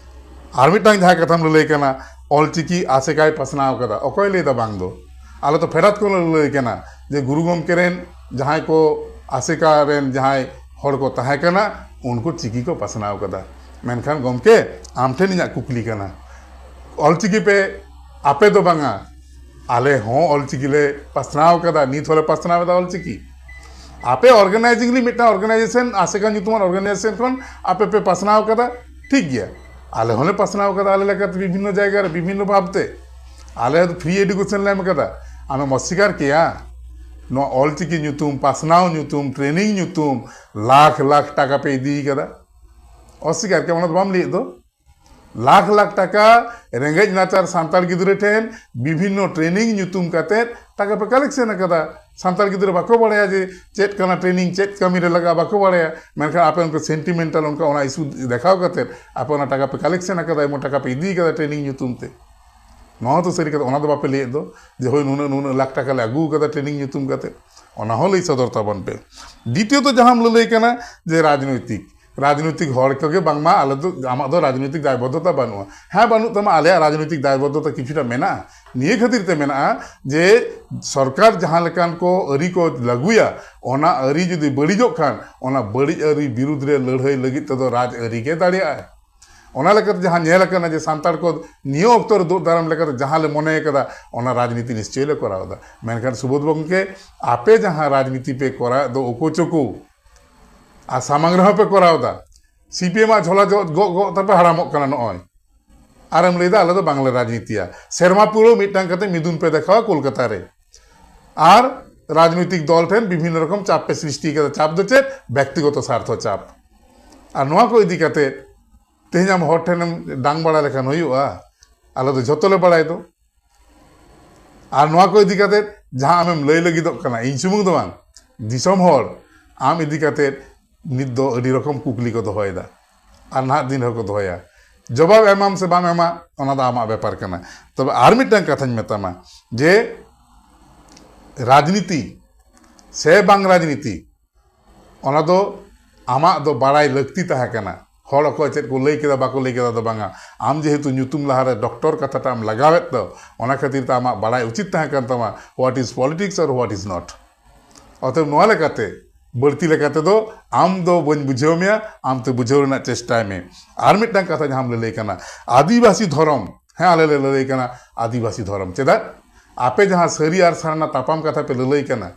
ᱟᱨ ᱢᱤᱫᱴᱟᱝ ᱡᱟᱦᱟᱸ ᱠᱟᱛᱷᱟᱢ ᱞᱟᱹᱞᱟᱹᱭ ᱠᱟᱱᱟ, ᱚᱞᱪᱤᱠᱤ ᱟᱥᱮᱠᱟᱭ ᱯᱟᱥᱱᱟᱣ ᱠᱟᱫᱟ᱾ ᱚᱠᱚᱭ ᱞᱟᱹᱭᱫᱟ ᱵᱟᱝ ᱫᱚ? ᱟᱞᱮ ᱛᱚ ᱯᱷᱮᱰᱟᱛ ᱠᱷᱚᱱ ᱞᱮ ᱞᱟᱹᱞᱟᱹᱭ ᱠᱟᱱᱟ ᱡᱮ ᱜᱩᱨᱩ ᱜᱚᱢᱠᱮ ᱨᱮᱱ ᱡᱟᱦᱟᱸᱭ ᱠᱚ, ᱟᱥᱮᱠᱟ ᱨᱮᱱ ᱡᱟᱦᱟᱸᱭ ᱦᱚᱲ ᱠᱚ ᱛᱟᱦᱮᱸ ᱠᱟᱱᱟ, ᱩᱱᱠᱩ ᱪᱤᱠᱤ ᱠᱚ ᱯᱟᱥᱱᱟᱣ ᱠᱟᱫᱟ᱾ ᱢᱮᱱᱠᱷᱟᱱ ᱜᱚᱢᱠᱮ, ᱟᱢ ᱴᱷᱮᱱ ᱤᱧᱟᱹᱜ ᱠᱩᱠᱞᱤ ᱠᱟᱱᱟ, ᱚᱞᱪᱤᱠᱤ ᱯᱮ, ᱟᱯᱮ ᱫᱚ ᱵᱟᱝᱟ, ᱟᱞᱮ ᱦᱚᱸ ᱚᱞᱪᱤᱠᱤ ᱞᱮ ᱯᱟᱥᱱᱟᱣ ᱠᱟᱫᱟ, ᱱᱤᱛ ᱦᱚᱸᱞᱮ ᱯᱟᱥᱱᱟᱣ ᱮᱫᱟ ᱚᱞᱪᱤᱠᱤ᱾ ᱟᱯᱮ organizingly ᱢᱤᱫᱴᱟᱝ organization, ᱟᱥᱮᱠᱟ ᱧᱩᱛᱩᱢᱟᱱ organization ᱠᱷᱚᱱ ᱟᱯᱮ ᱯᱮ ᱯᱟᱥᱱᱟᱣ ᱠᱟᱫᱟ, ᱴᱷᱤᱠ ᱜᱮᱭᱟ᱾ ᱟᱞᱮ ᱦᱚᱸᱞᱮ ᱯᱟᱥᱱᱟᱣ ᱠᱟᱫᱟ ᱟᱞᱮ ᱞᱮᱠᱟᱛᱮ ᱵᱤᱵᱷᱤᱱᱱᱚ ᱡᱟᱭᱜᱟ ᱨᱮ ᱵᱤᱵᱷᱤᱱᱱᱚ ᱵᱷᱟᱵᱽᱛᱮ᱾ ᱟᱞᱮ ᱫᱚ free education ᱞᱮ ᱮᱢ ᱠᱟᱫᱟ᱾ ᱟᱢᱮᱢ ᱚᱥᱥᱤᱠᱟᱨ ᱠᱮᱭᱟ? ᱱᱚᱣᱟ ᱚᱞᱪᱤᱠᱤ ᱧᱩᱛᱩᱢ, ᱯᱟᱥᱱᱟᱣ ᱧᱩᱛᱩᱢ, training ᱧᱩᱛᱩᱢ, ᱞᱟᱠᱷ ᱞᱟᱠᱷ ᱴᱟᱠᱟ ᱯᱮ ᱤᱫᱤ ᱠᱟᱫᱟ᱾ ᱚᱥᱥᱤᱠᱟᱨ ᱠᱮᱭᱟ, ᱚᱱᱟ ᱫᱚ ᱵᱟᱢ ᱞᱟᱹᱭᱮᱫ ᱫᱚ᱾ ᱞᱟᱠᱷ ᱞᱟᱠᱷ ᱴᱟᱠᱟ ᱨᱮᱸᱜᱮᱡ ᱱᱟᱪᱟᱨ ᱥᱟᱱᱛᱟᱲ ᱜᱤᱫᱽᱨᱟᱹ ᱴᱷᱮᱱ ᱵᱤᱵᱷᱤᱱᱱᱚ training ᱧᱩᱛᱩᱢ ᱠᱟᱛᱮ ᱴᱟᱠᱟ ᱯᱮ collection ᱟᱠᱟᱫᱟ᱾ ᱥᱟᱱᱛᱟᱲ ᱜᱤᱫᱽᱨᱟᱹ ᱵᱟᱠᱚ ᱵᱟᱲᱟᱭᱟ ᱡᱮ ᱪᱮᱫ ᱠᱟᱱᱟ training, ᱪᱮᱫ ᱠᱟᱹᱢᱤ ᱨᱮ ᱞᱟᱜᱟᱜᱼᱟ, ᱵᱟᱠᱚ ᱵᱟᱲᱟᱭᱟ᱾ ᱢᱮᱱᱠᱷᱟᱱ ᱟᱯᱮ ᱚᱱᱠᱟ sentimental, ᱚᱱᱠᱟ ᱚᱱᱟ issue ᱫᱮᱠᱷᱟᱣ ᱠᱟᱛᱮ ᱟᱯᱮ ᱚᱱᱟ ᱴᱟᱠᱟ ᱯᱮ collection ᱟᱠᱟᱫᱟ, ᱮᱢᱚᱱ ᱴᱟᱠᱟ ᱯᱮ ᱤᱫᱤ ᱠᱟᱫᱟ training ᱧᱩᱛᱩᱢ ᱛᱮ᱾ ᱱᱚᱣᱟ ᱫᱚ ᱥᱟᱹᱨᱤ ᱠᱟᱛᱷᱟ, ᱚᱱᱟ ᱫᱚ ᱵᱟᱯᱮ ᱞᱟᱹᱭᱮᱫ ᱫᱚ ᱡᱮ ᱦᱳᱭ ᱱᱩᱱᱟᱹᱜ ᱱᱩᱱᱟᱹᱜ ᱞᱟᱠᱷ ᱴᱟᱠᱟ ᱞᱮ ᱟᱹᱜᱩ ᱠᱟᱫᱟ training ᱧᱩᱛᱩᱢ ᱠᱟᱛᱮ᱾ ᱚᱱᱟ ᱦᱚᱸ ᱞᱟᱹᱭ ᱥᱚᱫᱚᱨ ᱛᱟᱵᱚᱱ ᱯᱮ᱾ ᱫᱤᱛᱤᱭᱚᱛᱚ ᱡᱟᱦᱟᱸᱢ ᱞᱟᱹᱞᱟᱹᱭ ᱠᱟᱱᱟ ᱡᱮ ᱨᱟᱡᱽᱱᱳᱭᱛᱤᱠ, ᱨᱟᱡᱽᱱᱳᱭᱛᱤᱠ ᱦᱚᱲ ᱠᱚᱜᱮ ᱵᱟᱝᱢᱟ ᱟᱞᱮ ᱫᱚ, ᱟᱢᱟᱜ ᱫᱚ ᱨᱟᱡᱽᱱᱳᱭᱛᱤᱠ ᱫᱟᱭᱵᱚᱫᱽᱫᱷᱚᱛᱟ ᱵᱟᱹᱱᱩᱜᱼᱟ᱾ ᱦᱮᱸ, ᱵᱟᱹᱱᱩᱜ ᱛᱟᱢᱟ, ᱟᱞᱮᱭᱟᱜ ᱨᱟᱡᱽᱱᱳᱭᱛᱤᱠ ᱫᱟᱭᱵᱚᱫᱽᱫᱷᱚᱛᱟ ᱠᱤᱪᱷᱩᱴᱟ ᱢᱮᱱᱟᱜᱼᱟ᱾ ᱱᱤᱭᱟᱹ ᱠᱷᱟᱹᱛᱤᱨ ᱛᱮ ᱢᱮᱱᱟᱜᱼᱟ ᱡᱮ ᱥᱚᱨᱠᱟᱨ ᱡᱟᱦᱟᱸ ᱞᱮᱠᱟᱱ ᱠᱚ ᱟᱹᱨᱤ ᱠᱚ ᱞᱟᱹᱜᱩᱭᱟ, ᱚᱱᱟ ᱟᱹᱨᱤ ᱡᱩᱫᱤ ᱵᱟᱹᱲᱤᱡᱚᱜ ᱠᱷᱟᱱ, ᱚᱱᱟ ᱵᱟᱹᱲᱤᱡ ᱟᱹᱨᱤ ᱵᱤᱨᱩᱫᱽ ᱨᱮ ᱞᱟᱹᱲᱦᱟᱹᱭ ᱞᱟᱹᱜᱤᱫ ᱛᱮᱫᱚ ᱨᱟᱡᱽ ᱟᱹᱨᱤ ᱜᱮ ᱫᱟᱲᱮᱭᱟᱜᱼᱟᱭ᱾ ᱚᱱᱟ ᱞᱮᱠᱟᱛᱮ ᱡᱟᱦᱟᱸ ᱧᱮᱞ ᱟᱠᱟᱱᱟ ᱡᱮ ᱥᱟᱱᱛᱟᱲ ᱠᱚ ᱱᱤᱭᱟᱹ ᱚᱠᱛᱚ ᱨᱮ ᱫᱩᱜ ᱫᱟᱨᱟᱢ ᱞᱮᱠᱟᱛᱮ ᱡᱟᱦᱟᱸ ᱞᱮ ᱢᱚᱱᱮ ᱠᱟᱫᱟ, ᱚᱱᱟ ᱨᱟᱡᱽᱱᱤᱛᱤ ᱱᱤᱥᱪᱚᱭ ᱞᱮ ᱠᱚᱨᱟᱣ ᱮᱫᱟ᱾ ᱢᱮᱱᱠᱷᱟᱱ ᱥᱩᱵᱳᱫᱷ ᱵᱟᱵᱩ ᱜᱚᱢᱠᱮ, ᱟᱯᱮ ᱡᱟᱦᱟᱸ ᱨᱟᱡᱽᱱᱤᱛᱤ ᱯᱮ ᱠᱚᱨᱟᱣᱮᱫ ᱫᱚ ᱩᱠᱩ ᱪᱩᱠᱩ, ᱟᱨ ᱥᱟᱢᱟᱝ ᱨᱮᱦᱚᱸ ᱯᱮ ᱠᱚᱨᱟᱣ ᱮᱫᱟ, ᱥᱤᱯᱤᱮᱢ ᱟᱜ ᱡᱷᱚᱞᱟ ᱡᱚᱜ ᱜᱚᱜ ᱜᱚᱜ ᱛᱮᱯᱮ ᱦᱟᱲᱟᱢᱚᱜ ᱠᱟᱱᱟ ᱱᱚᱜᱼᱚᱭ᱾ ᱟᱨᱮᱢ ᱞᱟᱹᱭᱫᱟ ᱟᱞᱮ ᱫᱚ ᱵᱟᱝᱞᱮ ᱨᱟᱡᱽᱱᱤᱛᱤᱭᱟ᱾ ᱥᱮᱨᱢᱟ ᱯᱩᱨᱟᱹᱣ ᱢᱤᱫᱴᱟᱝ ᱠᱟᱛᱮ ᱢᱤᱫᱩᱱ ᱯᱮ ᱫᱮᱠᱷᱟᱣᱟ ᱠᱳᱞᱠᱟᱛᱟ ᱨᱮ, ᱟᱨ ᱨᱟᱡᱽᱱᱤᱛᱤᱠ ᱫᱚᱞ ᱴᱷᱮᱱ ᱵᱤᱵᱷᱤᱱᱱᱚ ᱨᱚᱠᱚᱢ ᱪᱟᱯ ᱯᱮ ᱥᱨᱤᱥᱴᱤ ᱠᱟᱫᱟ᱾ ᱪᱟᱯ ᱫᱚ ᱪᱮᱫ? ᱵᱮᱠᱛᱤᱜᱚᱛᱚ ᱥᱟᱨᱛᱷᱚ ᱪᱟᱯ᱾ ᱟᱨ ᱱᱚᱣᱟ ᱠᱚ ᱤᱫᱤ ᱠᱟᱛᱮ ᱛᱮᱦᱮᱧ ᱟᱢ ᱦᱚᱲ ᱴᱷᱮᱱᱮᱢ ᱰᱟᱝ ᱵᱟᱲᱟ ᱞᱮᱠᱷᱟᱱ ᱦᱩᱭᱩᱜᱼᱟ? ᱟᱞᱮ ᱫᱚ ᱡᱷᱚᱛᱚ ᱞᱮ ᱵᱟᱲᱟᱭ ᱫᱚ᱾ ᱟᱨ ᱱᱚᱣᱟ ᱠᱚ ᱤᱫᱤ ᱠᱟᱛᱮ ᱡᱟᱦᱟᱸ ᱟᱢᱮᱢ ᱞᱟᱹᱭ ᱞᱟᱹᱜᱤᱫᱚᱜ ᱠᱟᱱᱟ, ᱤᱧ ᱥᱩᱢᱩᱝ ᱫᱚ ᱵᱟᱝ, ᱫᱤᱥᱚᱢ ᱦᱚᱲ ᱟᱢ ᱤᱫᱤ ᱠᱟᱛᱮ ᱱᱤᱛ ᱫᱚ ᱟᱹᱰᱤ ᱨᱚᱠᱚᱢ ᱠᱩᱠᱞᱤ ᱠᱚ ᱫᱚᱦᱚᱭᱮᱫᱟ, ᱟᱨ ᱱᱟᱦᱟᱜ ᱫᱤᱱ ᱨᱮᱦᱚᱸ ᱠᱚ ᱫᱚᱦᱚᱭᱟ᱾ ᱡᱚᱵᱟᱵ ᱮᱢᱟᱢ ᱥᱮ ᱵᱟᱢ ᱮᱢᱟ, ᱚᱱᱟ ᱫᱚ ᱟᱢᱟᱜ ᱵᱮᱯᱟᱨ ᱠᱟᱱᱟ᱾ ᱛᱚᱵᱮ ᱟᱨ ᱢᱤᱫᱴᱟᱝ ᱠᱟᱛᱷᱟᱧ ᱢᱮᱛᱟᱢᱟ ᱡᱮ ᱨᱟᱡᱽᱱᱤᱛᱤ ᱥᱮ ᱵᱟᱝ ᱨᱟᱡᱽᱱᱤᱛᱤ, ᱚᱱᱟ ᱫᱚ ᱟᱢᱟᱜ ᱫᱚ ᱵᱟᱲᱟᱭ ᱞᱟᱹᱠᱛᱤ ᱛᱟᱦᱮᱸ ᱠᱟᱱᱟ᱾ ᱦᱚᱲ ᱚᱠᱚᱭ ᱪᱮᱫ ᱠᱚ ᱞᱟᱹᱭ ᱠᱮᱫᱟ, ᱵᱟᱠᱚ ᱞᱟᱹᱭ ᱠᱮᱫᱟ ᱫᱚ ᱵᱟᱝᱟ᱾ ᱟᱢ ᱡᱮᱦᱮᱛᱩ ᱧᱩᱛᱩᱢ ᱞᱟᱦᱟᱨᱮ ᱰᱚᱠᱴᱚᱨ ᱠᱟᱛᱷᱟᱴᱟᱜ ᱮᱢ ᱞᱟᱜᱟᱣᱮᱫ ᱫᱚ, ᱚᱱᱟ ᱠᱷᱟᱹᱛᱤᱨ ᱛᱮ ᱟᱢᱟᱜ ᱵᱟᱲᱟᱭ ᱩᱪᱤᱛ ᱛᱟᱦᱮᱸ ᱠᱟᱱ ᱛᱟᱢᱟ, what is politics or what is not᱾ ᱚᱛᱚᱮᱵ ᱱᱚᱣᱟ ᱞᱮᱠᱟᱛᱮ ᱵᱟᱹᱲᱛᱤ ᱞᱮᱠᱟ ᱛᱮᱫᱚ ᱟᱢ ᱫᱚ ᱵᱟᱹᱧ ᱵᱩᱡᱷᱟᱹᱣ ᱢᱮᱭᱟ, ᱟᱢ ᱛᱮ ᱵᱩᱡᱷᱟᱹᱣ ᱨᱮᱱᱟᱜ ᱪᱮᱥᱴᱟᱭ ᱢᱮ᱾ ᱟᱨ ᱢᱤᱫᱴᱟᱝ ᱠᱟᱛᱷᱟ ᱡᱟᱦᱟᱸᱢ ᱞᱟᱹᱞᱟᱹᱭ ᱠᱟᱱᱟ, ᱟᱹᱫᱤᱵᱟᱹᱥᱤ ᱫᱷᱚᱨᱚᱢ᱾ ᱦᱮᱸ, ᱟᱞᱮ ᱞᱮ ᱞᱟᱹᱞᱟᱹᱭ ᱠᱟᱱᱟ ᱟᱹᱫᱤᱵᱟᱹᱥᱤ ᱫᱷᱚᱨᱚᱢ᱾ ᱪᱮᱫᱟᱜ? ᱟᱯᱮ ᱡᱟᱦᱟᱸ ᱥᱟᱹᱨᱤ ᱟᱨ ᱥᱟᱨᱱᱟ ᱛᱟᱯᱟᱢ ᱠᱟᱛᱷᱟ ᱯᱮ ᱞᱟᱹᱞᱟᱹᱭ ᱠᱟᱱᱟ,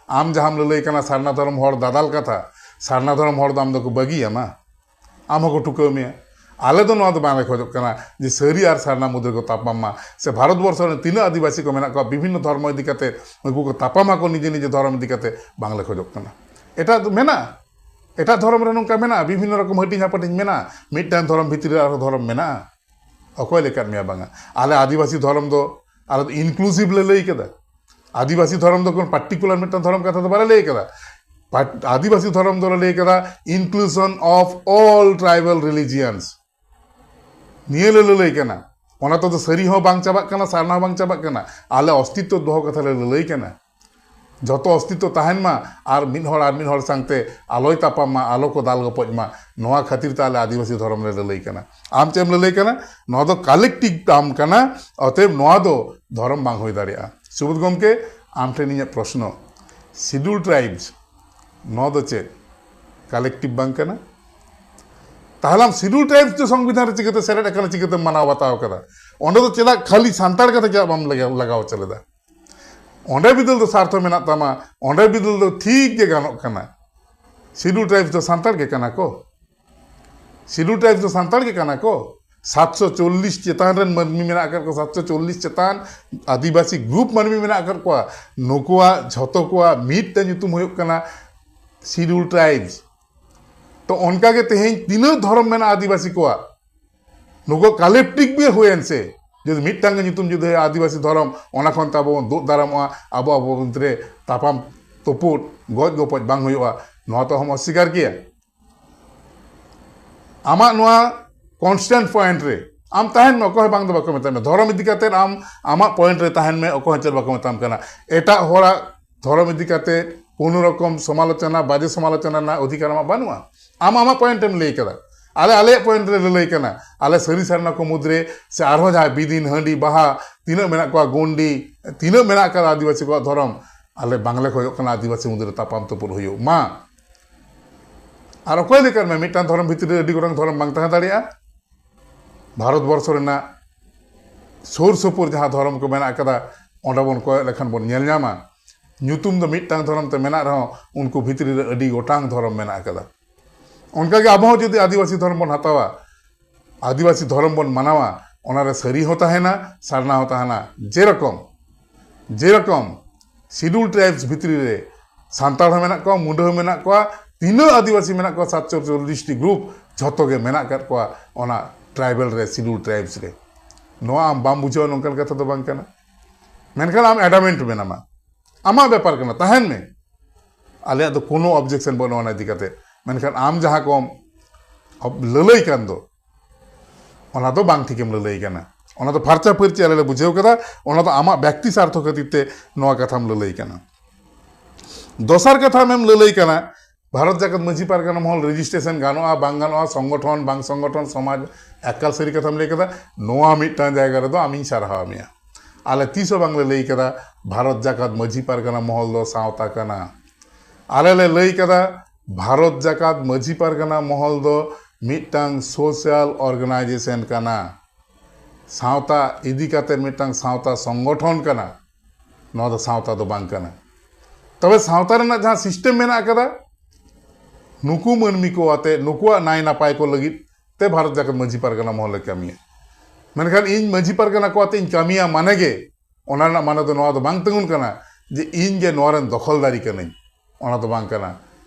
ᱟᱢ ᱡᱟᱦᱟᱸᱢ ᱞᱟᱹᱞᱟᱹᱭ ᱠᱟᱱᱟ ᱥᱟᱨᱱᱟ ᱫᱷᱚᱨᱚᱢ ᱦᱚᱲ ᱫᱟᱫᱟᱞ ᱠᱟᱛᱷᱟ, ᱥᱟᱨᱱᱟ ᱫᱷᱚᱨᱚᱢ ᱦᱚᱲ ᱫᱚ ᱟᱢ ᱫᱚᱠᱚ ᱵᱟᱹᱜᱤᱭᱟᱢᱟ, ᱟᱢ ᱦᱚᱸᱠᱚ ᱴᱷᱩᱠᱟᱹᱣ ᱢᱮᱭᱟ᱾ ᱟᱞᱮ ᱫᱚ ᱱᱚᱣᱟ ᱫᱚ ᱵᱟᱝᱞᱮ ᱠᱷᱚᱡᱚᱜ ᱠᱟᱱᱟ ᱡᱮ ᱥᱟᱹᱨᱤ ᱟᱨ ᱥᱟᱨᱱᱟ ᱢᱩᱫᱽ ᱨᱮᱠᱚ ᱛᱟᱯᱟᱢ ᱢᱟ, ᱥᱮ ᱵᱷᱟᱨᱚᱛ ᱵᱚᱨᱥᱚ ᱨᱮᱱ ᱛᱤᱱᱟᱹᱜ ᱟᱹᱫᱤᱵᱟᱹᱥᱤ ᱠᱚ ᱢᱮᱱᱟᱜ ᱠᱚᱣᱟ ᱵᱤᱵᱷᱤᱱᱱᱚ ᱫᱷᱚᱨᱢᱚ ᱤᱫᱤ ᱠᱟᱛᱮ ᱩᱱᱠᱩ ᱠᱚ ᱛᱟᱯᱟᱢ ᱟᱠᱚ ᱱᱤᱡᱮ ᱱᱤᱡᱮ ᱫᱷᱚᱨᱚᱢ ᱤᱫᱤ ᱠᱟᱛᱮ, ᱵᱟᱝᱞᱮ ᱠᱷᱚᱡᱚᱜ ᱠᱟᱱᱟ᱾ ᱮᱴᱟᱜ ᱫᱚ ᱢᱮᱱᱟᱜᱼᱟ, ᱮᱴᱟᱜ ᱫᱷᱚᱨᱚᱢ ᱨᱮ ᱱᱚᱝᱠᱟ ᱢᱮᱱᱟᱜᱼᱟ, ᱵᱤᱵᱷᱤᱱᱱᱚ ᱨᱚᱠᱚᱢ ᱦᱟᱹᱴᱤᱧ ᱦᱟᱯᱟᱴᱤᱧ ᱢᱮᱱᱟᱜᱼᱟ, ᱢᱤᱫᱴᱟᱝ ᱫᱷᱚᱨᱚᱢ ᱵᱷᱤᱛᱨᱤ ᱨᱮ ᱟᱨᱦᱚᱸ ᱫᱷᱚᱨᱚᱢ ᱢᱮᱱᱟᱜᱼᱟ᱾ ᱚᱠᱚᱭ ᱞᱮᱠᱟᱫ ᱢᱮᱭᱟ ᱵᱟᱝᱟ? ᱟᱞᱮ ᱟᱹᱫᱤᱵᱟᱹᱥᱤ ᱫᱷᱚᱨᱚᱢ ᱫᱚ, ᱟᱞᱮ ᱫᱚ inclusive ᱞᱮ ᱞᱟᱹᱭ ᱠᱟᱫᱟ᱾ ᱟᱹᱫᱤᱵᱟᱹᱥᱤ ᱫᱷᱚᱨᱚᱢ ᱫᱚ ᱠᱳᱱᱳ particular ᱢᱤᱫᱴᱟᱝ ᱫᱷᱚᱨᱚᱢ ᱠᱟᱛᱷᱟ ᱫᱚ ᱵᱟᱞᱮ ᱞᱟᱹᱭ ᱠᱟᱫᱟ᱾ ᱯᱟᱴ-, ᱟᱹᱫᱤᱵᱟᱹᱥᱤ ᱫᱷᱚᱨᱚᱢ ᱫᱚᱞᱮ ᱞᱟᱹᱭ ᱠᱟᱫᱟ inclusion of all tribal religions᱾ ᱱᱤᱭᱟᱹ ᱞᱮ ᱞᱟᱹᱞᱟᱹᱭ ᱠᱟᱱᱟ᱾ ᱚᱱᱟ ᱛᱮᱫᱚ ᱥᱟᱹᱨᱤ ᱦᱚᱸ ᱵᱟᱝ ᱪᱟᱵᱟᱜ ᱠᱟᱱᱟ, ᱥᱟᱨᱱᱟ ᱦᱚᱸ ᱵᱟᱝ ᱪᱟᱵᱟᱜ ᱠᱟᱱᱟ᱾ ᱟᱞᱮ ᱚᱥᱛᱤᱛᱛᱚ ᱫᱚᱦᱚ ᱠᱟᱛᱷᱟ ᱞᱮ ᱞᱟᱹᱞᱟᱹᱭ ᱠᱟᱱᱟ᱾ ᱡᱚᱛᱚ ᱚᱥᱛᱤᱛᱛᱚ ᱛᱟᱦᱮᱱ ᱢᱟ, ᱟᱨ ᱢᱤᱫ ᱦᱚᱲ ᱟᱨ ᱢᱤᱫ ᱦᱚᱲ ᱥᱟᱶᱛᱮ ᱟᱞᱚᱭ ᱛᱟᱯᱟᱢ ᱢᱟ, ᱟᱞᱚ ᱠᱚ ᱫᱟᱞ ᱜᱚᱯᱚᱡ ᱢᱟ᱾ ᱱᱚᱣᱟ ᱠᱷᱟᱹᱛᱤᱨ ᱛᱮ ᱟᱞᱮ ᱟᱹᱫᱤᱵᱟᱹᱥᱤ ᱫᱷᱚᱨᱚᱢ ᱞᱮ ᱞᱟᱹᱞᱟᱹᱭ ᱠᱟᱱᱟ᱾ ᱟᱢ ᱪᱮᱫ ᱮᱢ ᱞᱟᱹᱞᱟᱹᱭ ᱠᱟᱱᱟ? ᱱᱚᱣᱟ ᱫᱚ collective term ᱠᱟᱱᱟ, ᱚᱛᱚᱮᱵ ᱱᱚᱣᱟ ᱫᱚ ᱫᱷᱚᱨᱚᱢ ᱵᱟᱝ ᱦᱩᱭ ᱫᱟᱲᱮᱭᱟᱜᱼᱟ᱾ ᱥᱩᱵᱳᱫᱷ ᱜᱚᱢᱠᱮ, ᱟᱢ ᱴᱷᱮᱱ ᱤᱧᱟᱹᱜ ᱯᱨᱚᱥᱱᱚ, Scheduled Tribes ᱱᱚᱣᱟ ᱫᱚ ᱪᱮᱫ collective ᱵᱟᱝ ᱠᱟᱱᱟ? ᱛᱟᱦᱞᱮ ᱟᱢ Scheduled Tribes ᱫᱚ ᱥᱚᱝᱵᱤᱫᱷᱟᱱ ᱨᱮ ᱪᱤᱠᱟᱹᱛᱮ ᱥᱮᱞᱮᱫ ᱟᱠᱟᱱᱟ, ᱪᱤᱠᱟᱹᱛᱮᱢ ᱢᱟᱱᱟᱣ ᱵᱟᱛᱟᱣ ᱠᱟᱫᱟ? ᱚᱸᱰᱮ ᱫᱚ ᱪᱮᱫᱟᱜ ᱠᱷᱟᱹᱞᱤ ᱥᱟᱱᱛᱟᱲ ᱠᱟᱛᱷᱟ ᱪᱮᱫᱟᱜ ᱵᱟᱢ ᱞᱟᱜᱟᱣ, ᱞᱟᱜᱟᱣ ᱦᱚᱪᱚ ᱞᱮᱫᱟ? ᱚᱸᱰᱮ ᱵᱤᱫᱟᱹᱞ ᱫᱚ ᱥᱟᱨᱛᱷᱚ ᱢᱮᱱᱟᱜ ᱛᱟᱢᱟ, ᱚᱸᱰᱮ ᱵᱤᱫᱟᱹᱞ ᱫᱚ ᱴᱷᱤᱠ ᱜᱮ ᱜᱟᱱᱚᱜ ᱠᱟᱱᱟ᱾ Scheduled Tribes ᱫᱚ ᱥᱟᱱᱛᱟᱲ ᱜᱮ ᱠᱟᱱᱟ ᱠᱚ᱾ Scheduled Tribes ᱫᱚ ᱥᱟᱱᱛᱟᱲ ᱜᱮ ᱠᱟᱱᱟ ᱠᱚ᱾ ᱥᱟᱛᱥᱚ ᱪᱚᱞᱞᱤᱥ ᱪᱮᱛᱟᱱ ᱨᱮᱱ ᱢᱟᱹᱱᱢᱤ ᱢᱮᱱᱟᱜ ᱟᱠᱟᱫ ᱠᱚ, ᱥᱟᱛᱥᱚ ᱪᱚᱞᱞᱤᱥ ᱪᱮᱛᱟᱱ ᱟᱹᱫᱤᱵᱟᱹᱥᱤ group ᱢᱟᱹᱱᱢᱤ ᱢᱮᱱᱟᱜ ᱟᱠᱟᱫ ᱠᱚᱣᱟ᱾ ᱱᱩᱠᱩᱣᱟᱜ ᱡᱷᱚᱛᱚ ᱠᱚᱣᱟᱜ ᱢᱤᱫ ᱛᱮ ᱧᱩᱛᱩᱢ ᱦᱩᱭᱩᱜ ᱠᱟᱱᱟ Scheduled Tribes᱾ ᱛᱚ ᱚᱱᱠᱟ ᱜᱮ ᱛᱮᱦᱮᱧ ᱛᱤᱱᱟᱹᱜ ᱫᱷᱚᱨᱚᱢ ᱢᱮᱱᱟᱜᱼᱟ ᱟᱹᱫᱤᱵᱟᱹᱥᱤ ᱠᱚᱣᱟᱜ, ᱱᱩᱠᱩ collective ᱜᱮ ᱦᱩᱭᱮᱱ ᱥᱮ, ᱡᱩᱫᱤ ᱢᱤᱫᱴᱟᱝ ᱜᱮ ᱧᱩᱛᱩᱢ ᱡᱩᱫᱤ ᱦᱩᱭᱩᱜᱼᱟ ᱟᱹᱫᱤᱵᱟᱹᱥᱤ ᱫᱷᱚᱨᱚᱢ, ᱚᱱᱟ ᱠᱷᱚᱱ ᱛᱮ ᱟᱵᱚ ᱵᱚᱱ ᱫᱩᱜ ᱫᱟᱨᱟᱢᱚᱜᱼᱟ, ᱟᱵᱚ ᱟᱵᱚ ᱢᱚᱫᱽᱫᱷᱮ ᱨᱮ ᱛᱟᱯᱟᱢ ᱛᱩᱯᱩᱫ, ᱜᱚᱡ ᱜᱚᱯᱚᱡ ᱵᱟᱝ ᱦᱩᱭᱩᱜᱼᱟ, ᱱᱚᱣᱟ ᱛᱚ ᱚᱦᱚᱢ ᱚᱥᱥᱤᱠᱟᱨ ᱠᱮᱭᱟ᱾ ᱟᱢᱟᱜ ᱱᱚᱣᱟ constant point ᱨᱮ ᱟᱢ ᱛᱟᱦᱮᱱ ᱢᱮ, ᱚᱠᱚᱭ ᱦᱚᱸ ᱵᱟᱝ ᱫᱚ ᱵᱟᱠᱚ ᱢᱮᱛᱟᱜ ᱢᱮ᱾ ᱫᱷᱚᱨᱚᱢ ᱤᱫᱤ ᱠᱟᱛᱮ ᱟᱢ ᱟᱢᱟᱜ point ᱨᱮ ᱛᱟᱦᱮᱱ ᱢᱮ, ᱚᱠᱚᱭ ᱦᱚᱸ ᱪᱮᱫ ᱵᱟᱠᱚ ᱢᱮᱛᱟᱢ ᱠᱟᱱᱟ᱾ ᱮᱴᱟᱜ ᱦᱚᱲᱟᱜ ᱫᱷᱚᱨᱚᱢ ᱤᱫᱤ ᱠᱟᱛᱮ ᱠᱳᱱᱳ ᱨᱚᱠᱚᱢ ᱥᱚᱢᱟᱞᱳᱪᱚᱱᱟ, ᱵᱟᱡᱮ ᱥᱚᱢᱟᱞᱳᱪᱚᱱᱟ ᱨᱮᱱᱟᱜ ᱚᱫᱷᱤᱠᱟᱨ ᱟᱢᱟᱜ ᱵᱟᱹᱱᱩᱜᱼᱟ᱾ ᱟᱢ ᱟᱢᱟᱜ point ᱮᱢ ᱞᱟᱹᱭ ᱠᱟᱫᱟ, ᱟᱞᱮ ᱟᱞᱮᱭᱟᱜ point ᱨᱮ ᱞᱟᱹᱞᱟᱹᱭ ᱠᱟᱱᱟ᱾ ᱟᱞᱮ ᱥᱟᱹᱨᱤ ᱥᱟᱨᱱᱟ ᱠᱚ ᱢᱩᱫᱽᱨᱮ ᱥᱮ ᱟᱨᱦᱚᱸ ᱡᱟᱦᱟᱸᱭ ᱵᱤᱫᱤᱱ, ᱦᱟᱺᱰᱤ, ᱵᱟᱦᱟ, ᱛᱤᱱᱟᱹᱜ ᱢᱮᱱᱟᱜ ᱠᱚᱣᱟ, ᱜᱚᱱᱰᱤ, ᱛᱤᱱᱟᱹᱜ ᱢᱮᱱᱟᱜ ᱠᱟᱫᱟ ᱟᱹᱫᱤᱵᱟᱹᱥᱤ ᱠᱚᱣᱟᱜ ᱫᱷᱚᱨᱚᱢ, ᱟᱞᱮ ᱵᱟᱝᱞᱮ ᱠᱷᱚᱡᱚᱜ ᱠᱟᱱᱟ ᱟᱹᱫᱤᱵᱟᱹᱥᱤ ᱢᱩᱫᱽᱨᱮ ᱛᱟᱯᱟᱢ ᱛᱩᱯᱩᱫ ᱦᱩᱭᱩᱜ ᱢᱟ᱾ ᱟᱨ ᱚᱠᱚᱭ ᱞᱟᱹᱭ ᱠᱟᱫ ᱢᱮ ᱢᱤᱫᱴᱟᱝ ᱫᱷᱚᱨᱚᱢ ᱵᱷᱤᱛᱨᱤ ᱨᱮ ᱟᱹᱰᱤ ᱜᱚᱴᱟᱝ ᱫᱷᱚᱨᱚᱢ ᱵᱟᱝ ᱛᱟᱦᱮᱸ ᱫᱟᱲᱮᱭᱟᱜᱼᱟ? ᱵᱷᱟᱨᱚᱛ ᱵᱚᱨᱥᱚ ᱨᱮᱱᱟᱜ ᱥᱩᱨ ᱥᱩᱯᱩᱨ ᱡᱟᱦᱟᱸ ᱫᱷᱚᱨᱚᱢ ᱠᱚ ᱢᱮᱱᱟᱜ ᱟᱠᱟᱫᱟ, ᱚᱸᱰᱮ ᱵᱚᱱ ᱠᱚᱭᱚᱜ ᱞᱮᱠᱷᱟᱱ ᱵᱚᱱ ᱧᱮᱞ ᱧᱟᱢᱟ, ᱧᱩᱛᱩᱢ ᱫᱚ ᱢᱤᱫᱴᱟᱝ ᱫᱷᱚᱨᱚᱢ ᱛᱮ ᱢᱮᱱᱟᱜ ᱨᱮᱦᱚᱸ, ᱩᱱᱠᱩ ᱵᱷᱤᱛᱨᱤ ᱨᱮ ᱟᱹᱰᱤ ᱜᱚᱴᱟᱝ ᱫᱷᱚᱨᱚᱢ ᱢᱮᱱᱟᱜ ᱟᱠᱟᱫᱟ᱾ ᱚᱱᱠᱟᱜᱮ ᱟᱵᱚ ᱦᱚᱸ ᱡᱩᱫᱤ ᱟᱹᱫᱤᱵᱟᱹᱥᱤ ᱫᱷᱚᱨᱚᱢ ᱵᱚᱱ ᱦᱟᱛᱟᱣᱟ, ᱟᱹᱫᱤᱵᱟᱹᱥᱤ ᱫᱷᱚᱨᱚᱢ ᱵᱚᱱ ᱢᱟᱱᱟᱣᱟ, ᱚᱱᱟᱨᱮ ᱥᱟᱹᱨᱤ ᱦᱚᱸ ᱛᱟᱦᱮᱱᱟ, ᱥᱟᱨᱱᱟ ᱦᱚᱸ ᱛᱟᱦᱮᱱᱟ᱾ ᱡᱮᱨᱚᱠᱚᱢ ᱡᱮᱨᱚᱠᱚᱢ ᱥᱤᱰᱩᱞ ᱴᱨᱟᱭᱤᱵᱥ ᱵᱷᱤᱛᱨᱤ ᱨᱮ ᱥᱟᱱᱛᱟᱲ ᱦᱚᱸ ᱢᱮᱱᱟᱜ ᱠᱚᱣᱟ, ᱢᱩᱰᱟᱹ ᱦᱚᱸ ᱢᱮᱱᱟᱜ ᱠᱚᱣᱟ, ᱛᱤᱱᱟᱹᱜ ᱟᱹᱫᱤᱵᱟᱹᱥᱤ ᱢᱮᱱᱟᱜ ᱠᱚᱣᱟ, ᱥᱟᱛᱥᱚ ᱪᱚᱞᱞᱤᱥ ᱴᱤ ᱜᱨᱩᱯ, ᱡᱷᱚᱛᱚ ᱜᱮ ᱢᱮᱱᱟᱜ ᱟᱠᱟᱫ ᱠᱚᱣᱟ ᱚᱱᱟ ᱴᱨᱟᱭᱵᱟᱞ ᱨᱮ, ᱥᱤᱰᱩᱞ ᱴᱨᱟᱭᱤᱵᱥ ᱨᱮ᱾ ᱱᱚᱣᱟ ᱟᱢ ᱵᱟᱢ ᱵᱩᱡᱷᱟᱹᱣᱟ, ᱱᱚᱝᱠᱟᱱ ᱠᱟᱛᱷᱟ ᱫᱚ ᱵᱟᱝ ᱠᱟᱱᱟ᱾ ᱢᱮᱱᱠᱷᱟᱱ ᱟᱢ ᱮᱰᱟᱢᱮᱱᱴ ᱢᱮᱱᱟᱢᱟ, ᱟᱢᱟᱜ ᱵᱮᱯᱟᱨ ᱠᱟᱱᱟ, ᱛᱟᱦᱮᱱ ᱢᱮ, ᱟᱞᱮᱭᱟᱜ ᱫᱚ ᱠᱳᱱᱳ ᱚᱵᱡᱮᱠᱥᱚᱱ ᱵᱟᱹᱱᱩᱜᱼᱟ ᱚᱱᱟ ᱤᱫᱤ ᱠᱟᱛᱮ᱾ ᱢᱮᱱᱠᱷᱟᱱ ᱟᱢ ᱡᱟᱦᱟᱸ ᱠᱚᱢ ᱞᱟᱹᱞᱟᱹᱭ ᱠᱟᱱ ᱫᱚ, ᱚᱱᱟ ᱫᱚ ᱵᱟᱝ ᱴᱷᱤᱠᱮᱢ ᱞᱟᱹᱞᱟᱹᱭ ᱠᱟᱱᱟ᱾ ᱚᱱᱟ ᱫᱚ ᱯᱷᱟᱨᱪᱟ ᱯᱷᱟᱹᱨᱪᱤ ᱟᱞᱮ ᱞᱮ ᱵᱩᱡᱷᱟᱹᱣ ᱠᱟᱫᱟ, ᱚᱱᱟ ᱫᱚ ᱟᱢᱟᱜ ᱵᱮᱠᱛᱤ ᱥᱟᱨᱛᱷᱚ ᱠᱷᱟᱹᱛᱤᱨ ᱛᱮ ᱱᱚᱣᱟ ᱠᱟᱛᱷᱟᱢ ᱞᱟᱹᱞᱟᱹᱭ ᱠᱟᱱᱟ᱾ ᱫᱚᱥᱟᱨ ᱠᱟᱛᱷᱟ ᱟᱢᱮᱢ ᱞᱟᱹᱞᱟᱹᱭ ᱠᱟᱱᱟ, ᱵᱷᱟᱨᱚᱛ ᱡᱟᱠᱟᱛ ᱢᱟᱹᱡᱷᱤ ᱯᱟᱨᱜᱟᱱᱟ ᱢᱚᱦᱚᱞ ᱨᱮᱡᱤᱥᱴᱨᱮᱥᱚᱱ ᱜᱟᱱᱚᱜᱼᱟ ᱵᱟᱝ ᱜᱟᱱᱚᱜᱼᱟ, ᱥᱚᱝᱜᱚᱴᱷᱚᱱ ᱵᱟᱝ ᱥᱚᱝᱜᱚᱴᱷᱚᱱ, ᱥᱚᱢᱟᱡᱽ, ᱮᱠᱟᱞ ᱥᱟᱹᱨᱤ ᱠᱟᱛᱷᱟᱢ ᱞᱟᱹᱭ ᱠᱟᱫᱟ᱾ ᱱᱚᱣᱟ ᱢᱤᱫᱴᱟᱝ ᱡᱟᱭᱜᱟ ᱨᱮᱫᱚ ᱟᱢᱤᱧ ᱥᱟᱨᱦᱟᱣ ᱢᱮᱭᱟ᱾ ᱟᱞᱮ ᱛᱤᱥ ᱦᱚᱸ ᱵᱟᱝᱞᱮ ᱞᱟᱹᱭ ᱠᱟᱫᱟ ᱵᱷᱟᱨᱚᱛ ᱡᱟᱠᱟᱛ ᱢᱟᱹᱡᱷᱤ ᱯᱟᱨᱜᱟᱱᱟ ᱢᱚᱦᱚᱞ ᱫᱚ ᱥᱟᱶᱛᱟ ᱠᱟᱱᱟ᱾ ᱟᱞᱮ ᱞᱮ ᱞᱟᱹᱭ ᱠᱟᱫᱟ ᱵᱷᱟᱨᱚᱛ ᱡᱟᱠᱟᱛ ᱢᱟᱹᱡᱷᱤ ᱯᱟᱨᱜᱟᱱᱟ ᱢᱚᱦᱚᱞ ᱫᱚ ᱢᱤᱫᱴᱟᱝ ᱥᱳᱥᱟᱞ ᱚᱨᱜᱟᱱᱟᱭᱡᱮᱥᱚᱱ ᱠᱟᱱᱟ, ᱥᱟᱶᱛᱟ ᱤᱫᱤ ᱠᱟᱛᱮ ᱢᱤᱫᱴᱟᱝ ᱥᱟᱶᱛᱟ ᱥᱚᱝᱜᱚᱴᱷᱚᱱ ᱠᱟᱱᱟ᱾ ᱱᱚᱣᱟ ᱫᱚ ᱥᱟᱶᱛᱟ ᱫᱚ ᱵᱟᱝ ᱠᱟᱱᱟ᱾ ᱛᱚᱵᱮ ᱥᱟᱶᱛᱟ ᱨᱮᱱᱟᱜ ᱡᱟᱦᱟᱸ ᱥᱤᱥᱴᱮᱢ ᱢᱮᱱᱟᱜ ᱟᱠᱟᱫᱟ, ᱱᱩᱠᱩ ᱢᱟᱹᱱᱢᱤ ᱠᱚ ᱟᱛᱮ ᱱᱩᱠᱩᱣᱟᱜ ᱱᱟᱭ ᱱᱟᱯᱟᱭ ᱠᱚ ᱞᱟᱹᱜᱤᱫ ᱛᱮ ᱵᱷᱟᱨᱚᱛ ᱡᱟᱠᱟᱛ ᱢᱟᱹᱡᱷᱤ ᱯᱟᱨᱜᱟᱱᱟ ᱢᱚᱦᱚᱞ ᱞᱮ ᱠᱟᱹᱢᱤᱭᱟ᱾ ᱢᱮᱱᱠᱷᱟᱱ ᱤᱧ ᱢᱟᱹᱡᱷᱤ ᱯᱟᱨᱜᱟᱱᱟ ᱠᱚ ᱟᱛᱮ ᱤᱧ ᱠᱟᱹᱢᱤᱭᱟ ᱢᱟᱱᱮ ᱜᱮ, ᱚᱱᱟ ᱨᱮᱱᱟᱜ ᱢᱟᱱᱮ ᱫᱚ ᱱᱚᱣᱟ ᱫᱚ ᱵᱟᱝ ᱛᱤᱸᱜᱩᱱ ᱠᱟᱱᱟ ᱡᱮ ᱤᱧ ᱜᱮ ᱱᱚᱣᱟ ᱨᱮᱱ ᱫᱚᱠᱷᱚᱞᱫᱟᱨᱤ ᱠᱟᱹᱱᱟᱹᱧ᱾ ᱚᱱᱟ ᱫᱚ ᱵᱟᱝ ᱠᱟᱱᱟ᱾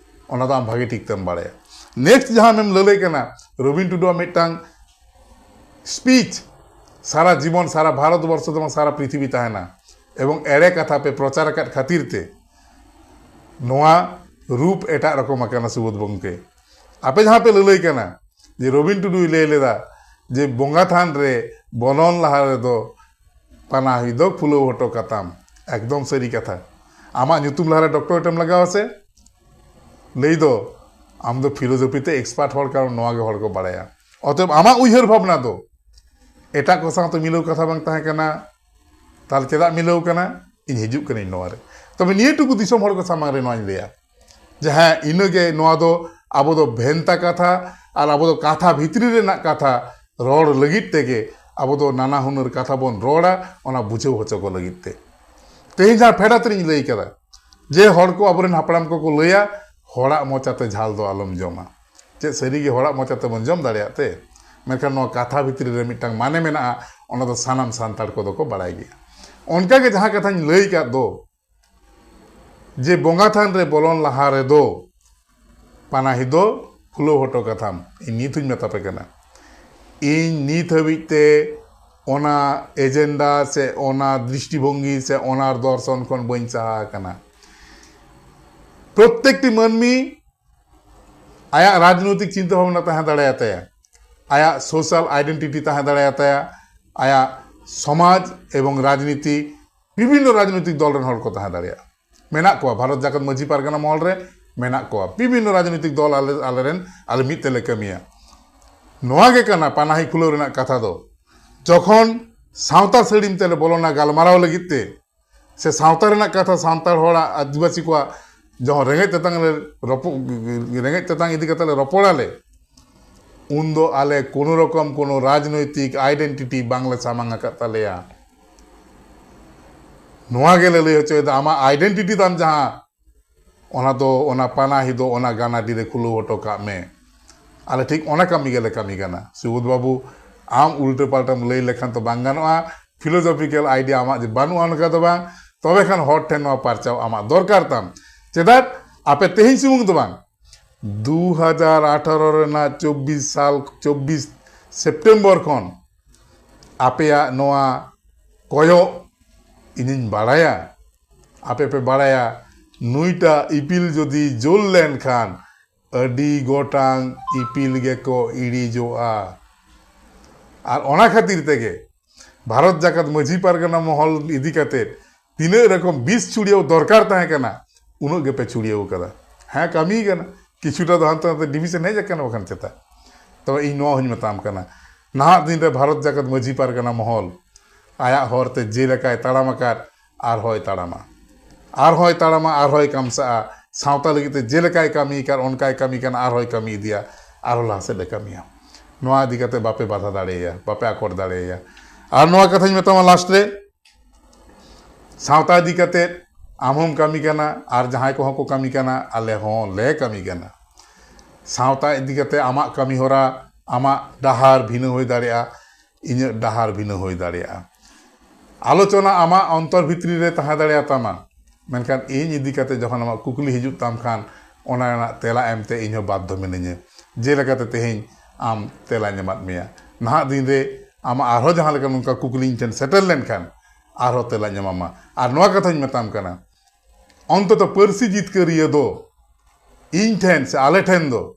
ᱚᱱᱟ ᱫᱚ ᱟᱢ ᱵᱷᱟᱜᱮ ᱴᱷᱤᱠ ᱛᱮᱢ ᱵᱟᱲᱟᱭᱟ᱾ ᱱᱮᱠᱥᱴ ᱡᱟᱦᱟᱸ ᱟᱢᱮᱢ ᱞᱟᱹᱞᱟᱹᱭ ᱠᱟᱱᱟ, ᱨᱚᱵᱤᱱ ᱴᱩᱰᱩᱣᱟᱜ ᱢᱤᱫᱴᱟᱝ ᱥᱯᱤᱪ ᱥᱟᱨᱟ ᱡᱤᱵᱚᱱ, ᱥᱟᱨᱟ ᱵᱷᱟᱨᱚᱛ ᱵᱚᱨᱥᱚ ᱫᱚ ᱵᱟᱝ, ᱥᱟᱨᱟ ᱯᱨᱤᱛᱷᱤᱵᱤ ᱛᱟᱦᱮᱱᱟ, ᱮᱵᱚᱝ ᱮᱲᱮ ᱠᱟᱛᱷᱟ ᱯᱮ ᱯᱨᱚᱪᱟᱨ ᱟᱠᱟᱫ ᱠᱷᱟᱹᱛᱤᱨ ᱛᱮ ᱱᱚᱣᱟ ᱨᱩᱯ ᱮᱴᱟᱜ ᱨᱚᱠᱚᱢ ᱟᱠᱟᱱᱟ᱾ ᱥᱩᱵᱳᱫᱷ ᱜᱚᱢᱠᱮ, ᱟᱯᱮ ᱡᱟᱦᱟᱸ ᱯᱮ ᱞᱟᱹᱞᱟᱹᱭ ᱠᱟᱱᱟ ᱡᱮ ᱨᱚᱵᱤᱱ ᱴᱩᱰᱩᱭ ᱞᱟᱹᱭ ᱞᱮᱫᱟ ᱡᱮ ᱵᱚᱸᱜᱟ ᱛᱷᱟᱱ ᱨᱮ ᱵᱚᱞᱚᱱ ᱞᱟᱦᱟ ᱨᱮᱫᱚ ᱯᱟᱱᱟᱦᱤ ᱫᱚ ᱠᱷᱩᱞᱟᱹᱣ ᱦᱚᱴᱚ ᱠᱟᱛᱟᱢ, ᱮᱠᱫᱚᱢ ᱥᱟᱹᱨᱤ ᱠᱟᱛᱷᱟ᱾ ᱟᱢᱟᱜ ᱧᱩᱛᱩᱢ ᱞᱟᱦᱟᱨᱮ ᱰᱚᱠᱴᱚᱨᱮᱴ ᱮᱢ ᱞᱟᱜᱟᱣᱟ ᱥᱮ? ᱞᱟᱹᱭ ᱫᱚ ᱟᱢ ᱫᱚ ᱯᱷᱤᱞᱳᱡᱚᱯᱷᱤ ᱛᱮ ᱮᱠᱥᱯᱟᱨᱴ ᱦᱚᱲ, ᱠᱟᱨᱚᱱ ᱱᱚᱣᱟ ᱜᱮ ᱦᱚᱲ ᱠᱚ ᱵᱟᱲᱟᱭᱟ᱾ ᱚᱛᱚᱮᱵ ᱟᱢᱟᱜ ᱩᱭᱦᱟᱹᱨ ᱵᱷᱟᱵᱽᱱᱟ ᱫᱚ ᱮᱴᱟᱜ ᱠᱚ ᱥᱟᱶᱛᱮ ᱢᱤᱞᱟᱹᱣ ᱠᱟᱛᱷᱟ ᱵᱟᱝ ᱛᱟᱦᱮᱸ ᱠᱟᱱᱟ᱾ ᱛᱟᱦᱞᱮ ᱪᱮᱫᱟᱜ ᱢᱤᱞᱟᱹᱣ ᱠᱟᱱᱟ? ᱤᱧ ᱦᱤᱡᱩᱜ ᱠᱟᱹᱱᱟᱹᱧ ᱱᱚᱣᱟ ᱨᱮ᱾ ᱛᱚᱵᱮ ᱱᱤᱭᱟᱹ ᱴᱩᱠᱩ ᱫᱤᱥᱚᱢ ᱦᱚᱲ ᱠᱚ ᱥᱟᱢᱟᱝ ᱨᱮ ᱱᱚᱣᱟᱧ ᱞᱟᱹᱭᱟ ᱡᱮ ᱦᱮᱸ, ᱤᱱᱟᱹᱜᱮ, ᱱᱚᱣᱟ ᱫᱚ ᱟᱵᱚ ᱫᱚ ᱵᱷᱮᱱᱛᱟ ᱠᱟᱛᱷᱟ ᱟᱨ ᱟᱵᱚ ᱫᱚ ᱠᱟᱛᱷᱟ ᱵᱷᱤᱛᱨᱤ ᱨᱮᱱᱟᱜ ᱠᱟᱛᱷᱟ ᱨᱚᱲ ᱞᱟᱹᱜᱤᱫ ᱛᱮᱜᱮ ᱟᱵᱚ ᱫᱚ ᱱᱟᱱᱟ ᱦᱩᱱᱟᱹᱨ ᱠᱟᱛᱷᱟ ᱵᱚᱱ ᱨᱚᱲᱟ, ᱚᱱᱟ ᱵᱩᱡᱷᱟᱹᱣ ᱦᱚᱪᱚ ᱠᱚ ᱞᱟᱹᱜᱤᱫ ᱛᱮ᱾ ᱛᱮᱦᱮᱧ ᱡᱟᱦᱟᱸ ᱯᱷᱮᱰᱟᱛ ᱨᱤᱧ ᱞᱟᱹᱭ ᱠᱟᱫᱟ, ᱡᱮ ᱦᱚᱲ ᱠᱚ, ᱟᱵᱚᱨᱮᱱ ᱦᱟᱯᱲᱟᱢ ᱠᱚᱠᱚ ᱞᱟᱹᱭᱟ, "ᱦᱚᱲᱟᱜ ᱢᱚᱪᱟᱛᱮ ᱡᱷᱟᱞ ᱫᱚ ᱟᱞᱚᱢ ᱡᱚᱢᱟ᱾" ᱪᱮᱫ ᱥᱟᱹᱨᱤᱜᱮ ᱦᱚᱲᱟᱜ ᱢᱚᱪᱟᱛᱮ ᱵᱚᱱ ᱡᱚᱢ ᱫᱟᱲᱮᱭᱟᱜ ᱛᱮ? ᱢᱮᱱᱠᱷᱟᱱ ᱱᱚᱣᱟ ᱠᱟᱛᱷᱟ ᱵᱷᱤᱛᱨᱤ ᱨᱮ ᱢᱤᱫᱴᱟᱝ ᱢᱟᱱᱮ ᱢᱮᱱᱟᱜᱼᱟ, ᱚᱱᱟ ᱫᱚ ᱥᱟᱱᱟᱢ ᱥᱟᱱᱛᱟᱲ ᱠᱚᱫᱚ ᱠᱚ ᱵᱟᱲᱟᱭ ᱜᱮᱭᱟ᱾ ᱚᱱᱠᱟᱜᱮ ᱡᱟᱦᱟᱸ ᱠᱟᱛᱷᱟᱧ ᱞᱟᱹᱭ ᱠᱟᱫ ᱫᱚ, ᱡᱮ ᱵᱚᱸᱜᱟ ᱛᱷᱟᱱ ᱨᱮ ᱵᱚᱞᱚᱱ ᱞᱟᱦᱟ ᱨᱮᱫᱚ ᱯᱟᱱᱟᱦᱤ ᱫᱚ ᱠᱷᱩᱞᱟᱹᱣ ᱦᱚᱴᱚ ᱠᱟᱛᱟᱢ᱾ ᱤᱧ ᱱᱤᱛ ᱦᱚᱧ ᱢᱮᱛᱟ ᱯᱮ ᱠᱟᱱᱟ, ᱤᱧ ᱱᱤᱛ ᱦᱟᱹᱵᱤᱡ ᱛᱮ ᱚᱱᱟ ᱮᱡᱮᱱᱰᱟ ᱥᱮ ᱚᱱᱟ ᱫᱨᱤᱥᱴᱤᱵᱷᱚᱝᱜᱤ ᱥᱮ ᱚᱱᱟ ᱫᱚᱨᱥᱚᱱ ᱠᱷᱚᱱ ᱵᱟᱹᱧ ᱥᱟᱦᱟ ᱟᱠᱟᱱᱟ᱾ ᱯᱨᱚᱛᱮᱠᱴᱤ ᱢᱟᱹᱱᱢᱤ ᱟᱭᱟᱜ ᱨᱟᱡᱽᱱᱳᱭᱛᱤᱠ ᱪᱤᱱᱛᱟᱹ ᱵᱷᱟᱵᱽᱱᱟ ᱛᱟᱦᱮᱸ ᱫᱟᱲᱮᱭᱟᱛᱟᱭᱟ, ᱟᱭᱟᱜ ᱥᱳᱥᱟᱞ ᱟᱭᱰᱮᱱᱴᱤᱴᱤ ᱛᱟᱦᱮᱸ ᱫᱟᱲᱮᱭᱟᱛᱟᱭᱟ, ᱟᱭᱟᱜ ᱥᱚᱢᱟᱡᱽ ᱮᱵᱚᱝ ᱨᱟᱡᱽᱱᱤᱛᱤ, ᱵᱤᱵᱷᱤᱱᱱᱚ ᱨᱟᱡᱽᱱᱳᱭᱛᱤᱠ ᱫᱚᱞ ᱨᱮᱱ ᱦᱚᱲ ᱠᱚ ᱛᱟᱦᱮᱸ ᱫᱟᱲᱮᱭᱟᱜᱼᱟ, ᱢᱮᱱᱟᱜ ᱠᱚᱣᱟ, ᱵᱷᱟᱨᱚᱛ ᱡᱟᱠᱟᱛ ᱢᱟᱹᱡᱷᱤ ᱯᱟᱨᱜᱟᱱᱟ ᱢᱚᱦᱚᱞ ᱨᱮ ᱢᱮᱱᱟᱜ ᱠᱚᱣᱟ, ᱵᱤᱵᱷᱤᱱᱱᱚ ᱨᱟᱡᱽᱱᱳᱭᱛᱤᱠ ᱫᱚᱞ ᱟᱞᱮ, ᱟᱞᱮᱨᱮᱱ, ᱟᱞᱮ ᱢᱤᱫ ᱛᱮᱞᱮ ᱠᱟᱹᱢᱤᱭᱟ᱾ ᱱᱚᱣᱟ ᱜᱮ ᱠᱟᱱᱟ ᱯᱟᱱᱟᱦᱤ ᱠᱷᱩᱞᱟᱹᱣ ᱨᱮᱱᱟᱜ ᱠᱟᱛᱷᱟ ᱫᱚ᱾ ᱡᱚᱠᱷᱚᱱ ᱥᱟᱶᱛᱟ ᱥᱟᱹᱲᱤᱢ ᱛᱮᱞᱮ ᱵᱚᱞᱚᱱᱟ ᱜᱟᱞᱢᱟᱨᱟᱣ ᱞᱟᱹᱜᱤᱫ ᱛᱮ, ᱥᱮ ᱥᱟᱶᱛᱟ ᱨᱮᱱᱟᱜ ᱠᱟᱛᱷᱟ, ᱥᱟᱱᱛᱟᱲ ᱦᱚᱲᱟᱜ, ᱟᱹᱫᱤᱵᱟᱹᱥᱤ ᱠᱚᱣᱟᱜ ᱡᱚᱠᱷᱚᱱ ᱨᱮᱸᱜᱮᱡ ᱛᱮᱛᱟᱝ ᱞᱮ ᱨᱚᱯᱚ-, ᱨᱮᱸᱜᱮᱡ ᱛᱮᱛᱟᱝ ᱤᱫᱤ ᱠᱟᱛᱮ ᱞᱮ ᱨᱚᱯᱚᱲᱟᱞᱮ, ᱩᱱᱫᱚ ᱟᱞᱮ ᱠᱳᱱᱳ ᱨᱚᱠᱚᱢ ᱠᱳᱱᱳ ᱨᱟᱡᱽᱱᱳᱭᱛᱤᱠ ᱟᱭᱰᱮᱱᱴᱤᱴᱤ ᱵᱟᱝᱞᱮ ᱥᱟᱢᱟᱝ ᱟᱠᱟᱫ ᱛᱟᱞᱮᱭᱟ᱾ ᱱᱚᱣᱟ ᱜᱮᱞᱮ ᱞᱟᱹᱭ ᱦᱚᱪᱚᱭᱮᱫᱟ, ᱟᱢᱟᱜ ᱟᱭᱰᱮᱱᱴᱤᱴᱤ ᱛᱟᱢ ᱡᱟᱦᱟᱸ, ᱚᱱᱟ ᱫᱚ, ᱚᱱᱟ ᱯᱟᱱᱟᱦᱤ ᱫᱚ ᱚᱱᱟ ᱜᱟᱱᱟᱰᱤ ᱨᱮ ᱠᱷᱩᱞᱟᱹᱣ ᱦᱚᱴᱚ ᱠᱟᱜ ᱢᱮ᱾ ᱟᱞᱮ ᱴᱷᱤᱠ ᱚᱱᱟ ᱠᱟᱹᱢᱤ ᱜᱮᱞᱮ ᱠᱟᱹᱢᱤ ᱠᱟᱱᱟ᱾ ᱥᱩᱵᱳᱫᱷ ᱵᱟᱹᱵᱩ, ᱟᱢ ᱩᱞᱴᱟᱹ ᱯᱟᱞᱴᱟᱢ ᱞᱟᱹᱭ ᱞᱮᱠᱷᱟᱱ ᱛᱚ ᱵᱟᱝ ᱜᱟᱱᱚᱜᱼᱟ᱾ ᱯᱷᱤᱞᱳᱡᱚᱯᱷᱤᱠᱮᱞ ᱟᱭᱰᱤᱭᱟ ᱟᱢᱟᱜ ᱡᱮ ᱵᱟᱹᱱᱩᱜᱼᱟ, ᱚᱱᱠᱟ ᱫᱚ ᱵᱟᱝ᱾ ᱛᱚᱵᱮ ᱠᱷᱟᱱ ᱦᱚᱲ ᱴᱷᱮᱱ ᱱᱚᱣᱟ ᱯᱟᱨᱪᱟᱣ ᱟᱢᱟᱜ ᱫᱚᱨᱠᱟᱨ ᱛᱟᱢ᱾ ᱪᱮᱫᱟᱜ? ᱟᱯᱮ ᱛᱮᱦᱮᱧ ᱥᱩᱢᱩᱝ ᱫᱚ ᱵᱟᱝ, ᱫᱩ ᱦᱟᱡᱟᱨ ᱟᱴᱷᱟᱨᱚ ᱨᱮᱱᱟᱜ ᱪᱚᱵᱵᱤᱥ ᱥᱟᱞ, ᱪᱚᱵᱵᱤᱥ ᱥᱮᱯᱴᱮᱢᱵᱚᱨ ᱠᱷᱚᱱ ᱟᱯᱮᱭᱟᱜ ᱱᱚᱣᱟ ᱠᱚᱭᱚᱜ ᱤᱧᱤᱧ ᱵᱟᱲᱟᱭᱟ᱾ ᱟᱯᱮ ᱯᱮ ᱵᱟᱲᱟᱭᱟ, ᱱᱩᱭᱴᱟᱜ ᱤᱯᱤᱞ ᱡᱩᱫᱤ ᱡᱩᱞ ᱞᱮᱱᱠᱷᱟᱱ ᱟᱹᱰᱤ ᱜᱚᱴᱟᱝ ᱤᱯᱤᱞ ᱜᱮᱠᱚ ᱤᱲᱤᱡᱚᱜᱼᱟ᱾ ᱟᱨ ᱚᱱᱟ ᱠᱷᱟᱹᱛᱤᱨ ᱛᱮᱜᱮ ᱵᱷᱟᱨᱚᱛ ᱡᱟᱠᱟᱛ ᱢᱟᱹᱡᱷᱤ ᱯᱟᱨᱜᱟᱱᱟ ᱢᱚᱦᱚᱞ ᱤᱫᱤ ᱠᱟᱛᱮ ᱛᱤᱱᱟᱹᱜ ᱨᱚᱠᱚᱢ ᱵᱤᱥ ᱪᱷᱩᱲᱭᱟᱹᱣ ᱫᱚᱨᱠᱟᱨ ᱛᱟᱦᱮᱸ ᱠᱟᱱᱟ, ᱩᱱᱟᱹᱜ ᱜᱮᱯᱮ ᱪᱷᱩᱲᱭᱟᱹᱣ ᱠᱟᱫᱟ᱾ ᱦᱮᱸ, ᱠᱟᱹᱢᱤ ᱠᱟᱱᱟ, ᱠᱤᱪᱷᱩᱴᱟ ᱫᱚ ᱦᱟᱱᱛᱮ ᱱᱟᱛᱮ ᱰᱤᱵᱷᱤᱥᱚᱱ ᱦᱮᱡ ᱟᱠᱟᱱᱟ, ᱵᱟᱠᱷᱟᱱ ᱪᱮᱛᱟ᱾ ᱛᱚᱵᱮ ᱤᱧ ᱱᱚᱣᱟ ᱦᱚᱧ ᱢᱮᱛᱟᱢ ᱠᱟᱱᱟ, ᱱᱟᱦᱟᱜ ᱫᱤᱱ ᱨᱮ ᱵᱷᱟᱨᱚᱛ ᱡᱟᱠᱟᱛ ᱢᱟᱹᱡᱷᱤ ᱯᱟᱨᱜᱟᱱᱟ ᱢᱚᱦᱚᱞ ᱟᱭᱟᱜ ᱦᱚᱨ ᱛᱮ ᱡᱮᱞᱮᱠᱟᱭ ᱛᱟᱲᱟᱢ ᱟᱠᱟᱫ, ᱟᱨᱦᱚᱸᱭ ᱛᱟᱲᱟᱢᱟ, ᱟᱨᱦᱚᱸᱭ ᱛᱟᱲᱟᱢᱟ, ᱟᱨᱦᱚᱸᱭ ᱠᱟᱢᱥᱟᱜᱼᱟ᱾ ᱥᱟᱶᱛᱟ ᱞᱟᱹᱜᱤᱫ ᱛᱮ ᱡᱮᱞᱮᱠᱟᱭ ᱠᱟᱹᱢᱤ ᱟᱠᱟᱫ, ᱚᱱᱠᱟᱭ ᱠᱟᱹᱢᱤ ᱠᱟᱱᱟ, ᱟᱨᱦᱚᱸᱭ ᱠᱟᱹᱢᱤ ᱤᱫᱤᱭᱟ, ᱟᱨᱦᱚᱸ ᱞᱟᱦᱟ ᱥᱮᱫ ᱮ ᱠᱟᱹᱢᱤᱭᱟ᱾ ᱱᱚᱣᱟ ᱤᱫᱤ ᱠᱟᱛᱮ ᱵᱟᱯᱮ ᱵᱟᱫᱷᱟ ᱫᱟᱲᱮᱭᱟᱭᱟ, ᱵᱟᱯᱮ ᱟᱠᱚᱴ ᱫᱟᱲᱮᱭᱟᱭᱟ᱾ ᱟᱨ ᱱᱚᱣᱟ ᱠᱟᱛᱷᱟᱧ ᱢᱮᱛᱟᱢᱟ ᱞᱟᱥᱴ ᱨᱮ, ᱥᱟᱶᱛᱟ ᱤᱫᱤ ᱠᱟᱛᱮ ᱟᱢ ᱦᱚᱸᱢ ᱠᱟᱹᱢᱤ ᱠᱟᱱᱟ, ᱟᱨ ᱡᱟᱦᱟᱸᱭ ᱠᱚᱦᱚᱸ ᱠᱚ ᱠᱟᱹᱢᱤ ᱠᱟᱱᱟ, ᱟᱞᱮ ᱦᱚᱸ ᱞᱮ ᱠᱟᱹᱢᱤ ᱠᱟᱱᱟ᱾ ᱥᱟᱶᱛᱟ ᱤᱫᱤ ᱠᱟᱛᱮ ᱟᱢᱟᱜ ᱠᱟᱹᱢᱤ ᱦᱚᱨᱟ, ᱟᱢᱟᱜ ᱰᱟᱦᱟᱨ ᱵᱷᱤᱱᱟᱹ ᱦᱩᱭ ᱫᱟᱲᱮᱭᱟᱜᱼᱟ, ᱤᱧᱟᱹᱜ ᱰᱟᱦᱟᱨ ᱵᱷᱤᱱᱟᱹ ᱦᱩᱭ ᱫᱟᱲᱮᱭᱟᱜᱼᱟ᱾ ᱟᱞᱳᱪᱚᱱᱟ ᱟᱢᱟᱜ ᱚᱱᱛᱚᱨ ᱵᱷᱤᱛᱨᱤ ᱨᱮ ᱛᱟᱦᱮᱸ ᱫᱟᱲᱮᱭᱟᱛᱟᱢᱟ, ᱢᱮᱱᱠᱷᱟᱱ ᱤᱧ ᱤᱫᱤ ᱠᱟᱛᱮ ᱡᱚᱠᱷᱚᱱ ᱟᱢᱟᱜ ᱠᱩᱠᱞᱤ ᱦᱤᱡᱩᱜ ᱛᱟᱢ ᱠᱷᱟᱱ, ᱚᱱᱟ ᱨᱮᱱᱟᱜ ᱛᱮᱞᱟ ᱮᱢᱛᱮ ᱤᱧ ᱦᱚᱸ ᱵᱟᱫᱽᱫᱷᱚ ᱢᱤᱱᱟᱹᱧᱟ᱾ ᱡᱮᱞᱮᱠᱟᱛᱮ ᱛᱮᱦᱮᱧ ᱟᱢ ᱛᱮᱞᱟᱧ ᱮᱢᱟᱫ ᱢᱮᱭᱟ᱾ ᱱᱟᱦᱟᱜ ᱫᱤᱱ ᱨᱮ ᱟᱢᱟᱜ ᱟᱨᱦᱚᱸ ᱡᱟᱦᱟᱸ ᱞᱮᱠᱟ ᱱᱚᱝᱠᱟ ᱠᱩᱠᱞᱤ ᱤᱧ ᱴᱷᱮᱱ ᱥᱮᱴᱮᱨ ᱞᱮᱱᱠᱷᱟᱱ, ᱟᱨᱦᱚᱸ ᱛᱮᱞᱟᱧ ᱮᱢᱟᱢᱟ᱾ ᱟᱨ ᱱᱚᱣᱟ ᱠᱟᱛᱷᱟᱧ ᱢᱮᱛᱟᱢ ᱠᱟᱱᱟ, ᱚᱱᱛᱚᱛᱚ ᱯᱟᱹᱨᱥᱤ ᱡᱤᱛᱠᱟᱹᱨᱤᱭᱟᱹ ᱫᱚ ᱤᱧ ᱴᱷᱮᱱ ᱥᱮ ᱟᱞᱮ ᱴᱷᱮᱱ ᱫᱚ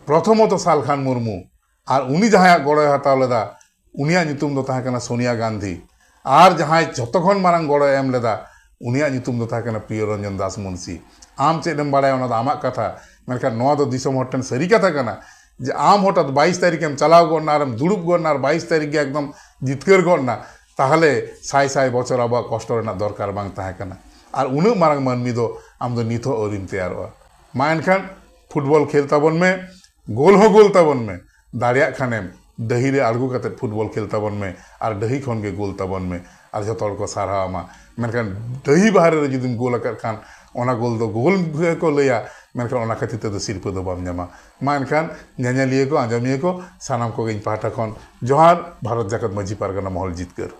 ᱯᱨᱚᱛᱷᱚᱢᱚᱛᱚ ᱥᱟᱞᱠᱷᱟᱱ ᱢᱩᱨᱢᱩ, ᱟᱨ ᱩᱱᱤ ᱡᱟᱦᱟᱸᱭᱟᱜ ᱜᱚᱲᱚᱭ ᱦᱟᱛᱟᱣ ᱞᱮᱫᱟ, ᱩᱱᱤᱭᱟᱜ ᱧᱩᱛᱩᱢ ᱫᱚ ᱛᱟᱦᱮᱸ ᱠᱟᱱᱟ ᱥᱳᱱᱤᱭᱟ ᱜᱟᱱᱫᱷᱤ, ᱟᱨ ᱡᱟᱦᱟᱸᱭ ᱡᱷᱚᱛᱚ ᱠᱷᱚᱱ ᱢᱟᱨᱟᱝ ᱜᱚᱲᱚᱭ ᱮᱢ ᱞᱮᱫᱟ, ᱩᱱᱤᱭᱟᱜ ᱧᱩᱛᱩᱢ ᱫᱚ ᱛᱟᱦᱮᱸ ᱠᱟᱱᱟ ᱯᱨᱤᱭᱚ ᱨᱚᱧᱡᱚᱱ ᱫᱟᱥ ᱢᱩᱱᱥᱤ᱾ ᱟᱢ ᱪᱮᱫ ᱮᱢ ᱵᱟᱲᱟᱭᱟ, ᱚᱱᱟ ᱫᱚ ᱟᱢᱟᱜ ᱠᱟᱛᱷᱟ, ᱢᱮᱱᱠᱷᱟᱱ ᱱᱚᱣᱟ ᱫᱚ ᱫᱤᱥᱚᱢ ᱦᱚᱲ ᱴᱷᱮᱱ ᱥᱟᱹᱨᱤ ᱠᱟᱛᱷᱟ ᱠᱟᱱᱟ ᱡᱮ ᱟᱢ ᱦᱚᱴᱟᱛ ᱵᱟᱭᱤᱥ ᱛᱟᱹᱨᱤᱠᱷ ᱮᱢ ᱪᱟᱞᱟᱣ ᱜᱚᱫ ᱮᱱᱟ ᱟᱨᱮᱢ ᱫᱩᱲᱩᱵ ᱜᱚᱫ ᱮᱱᱟ ᱟᱨ ᱵᱟᱭᱤᱥ ᱛᱟᱹᱨᱤᱠᱷ ᱜᱮ ᱮᱠᱫᱚᱢ ᱡᱤᱛᱠᱟᱹᱨ ᱜᱚᱫ ᱮᱱᱟ, ᱛᱟᱦᱚᱞᱮ ᱥᱟᱭ ᱥᱟᱭ ᱵᱚᱪᱷᱚᱨ ᱟᱵᱚᱣᱟᱜ ᱠᱚᱥᱴᱚ ᱨᱮᱱᱟᱜ ᱫᱚᱨᱠᱟᱨ ᱵᱟᱝ ᱛᱟᱦᱮᱸ ᱠᱟᱱᱟ᱾ ᱟᱨ ᱩᱱᱟᱹᱜ ᱢᱟᱨᱟᱝ ᱢᱟᱹᱱᱢᱤ ᱫᱚ ᱟᱢ ᱫᱚ ᱱᱤᱛ ᱦᱚᱸ ᱟᱹᱣᱨᱤᱢ ᱛᱮᱭᱟᱨᱚᱜᱼᱟ᱾ ᱢᱟ ᱮᱱᱠᱷᱟᱱ ᱯᱷᱩᱴᱵᱚᱞ ᱠᱷᱮᱞ ᱛᱟᱵᱚᱱ ᱢᱮ, ᱜᱳᱞ ᱦᱚᱸ ᱜᱳᱞ ᱛᱟᱵᱚᱱ ᱢᱮ, ᱫᱟᱲᱮᱭᱟᱜ ᱠᱷᱟᱱᱮᱢ ᱰᱟᱹᱦᱤ ᱨᱮ ᱟᱬᱜᱚ ᱠᱟᱛᱮ ᱯᱷᱩᱴᱵᱚᱞ ᱠᱷᱮᱞ ᱛᱟᱵᱚᱱ ᱢᱮ ᱟᱨ ᱰᱟᱹᱦᱤ ᱠᱷᱚᱱ ᱜᱮ ᱜᱳᱞ ᱛᱟᱵᱚᱱ ᱢᱮ, ᱟᱨ ᱡᱷᱚᱛᱚ ᱦᱚᱲ ᱠᱚ ᱥᱟᱨᱦᱟᱣ ᱟᱢᱟ᱾ ᱢᱮᱱᱠᱷᱟᱱ ᱰᱟᱹᱦᱤ ᱵᱟᱦᱨᱮ ᱨᱮ ᱡᱩᱫᱤᱢ ᱜᱳᱞ ᱟᱠᱟᱫ ᱠᱷᱟᱱ, ᱚᱱᱟ ᱜᱳᱞ ᱫᱚ ᱜᱳᱞ ᱜᱮᱠᱚ ᱞᱟᱹᱭᱟ, ᱢᱮᱱᱠᱷᱟᱱ ᱚᱱᱟ ᱠᱷᱟᱹᱛᱤᱨ ᱛᱮᱫᱚ ᱥᱤᱨᱯᱟᱹ ᱫᱚ ᱵᱟᱢ ᱧᱟᱢᱟ᱾ ᱢᱟ ᱮᱱᱠᱷᱟᱱ ᱧᱮᱧᱮᱞᱤᱭᱟᱹ ᱠᱚ, ᱟᱸᱡᱚᱢᱤᱭᱟᱹ ᱠᱚ, ᱥᱟᱱᱟᱢ ᱠᱚᱜᱮ ᱤᱧ ᱯᱟᱦᱴᱟ ᱠᱷᱚᱱ ᱡᱚᱦᱟᱨ᱾ ᱵᱷᱟᱨᱚᱛ ᱡᱟᱠᱟᱛ ᱢᱟᱹᱡᱷᱤ ᱯᱟᱨᱜᱟᱱᱟ ᱢᱚᱦᱚᱞ ᱡᱤᱛᱠᱟᱹᱨ᱾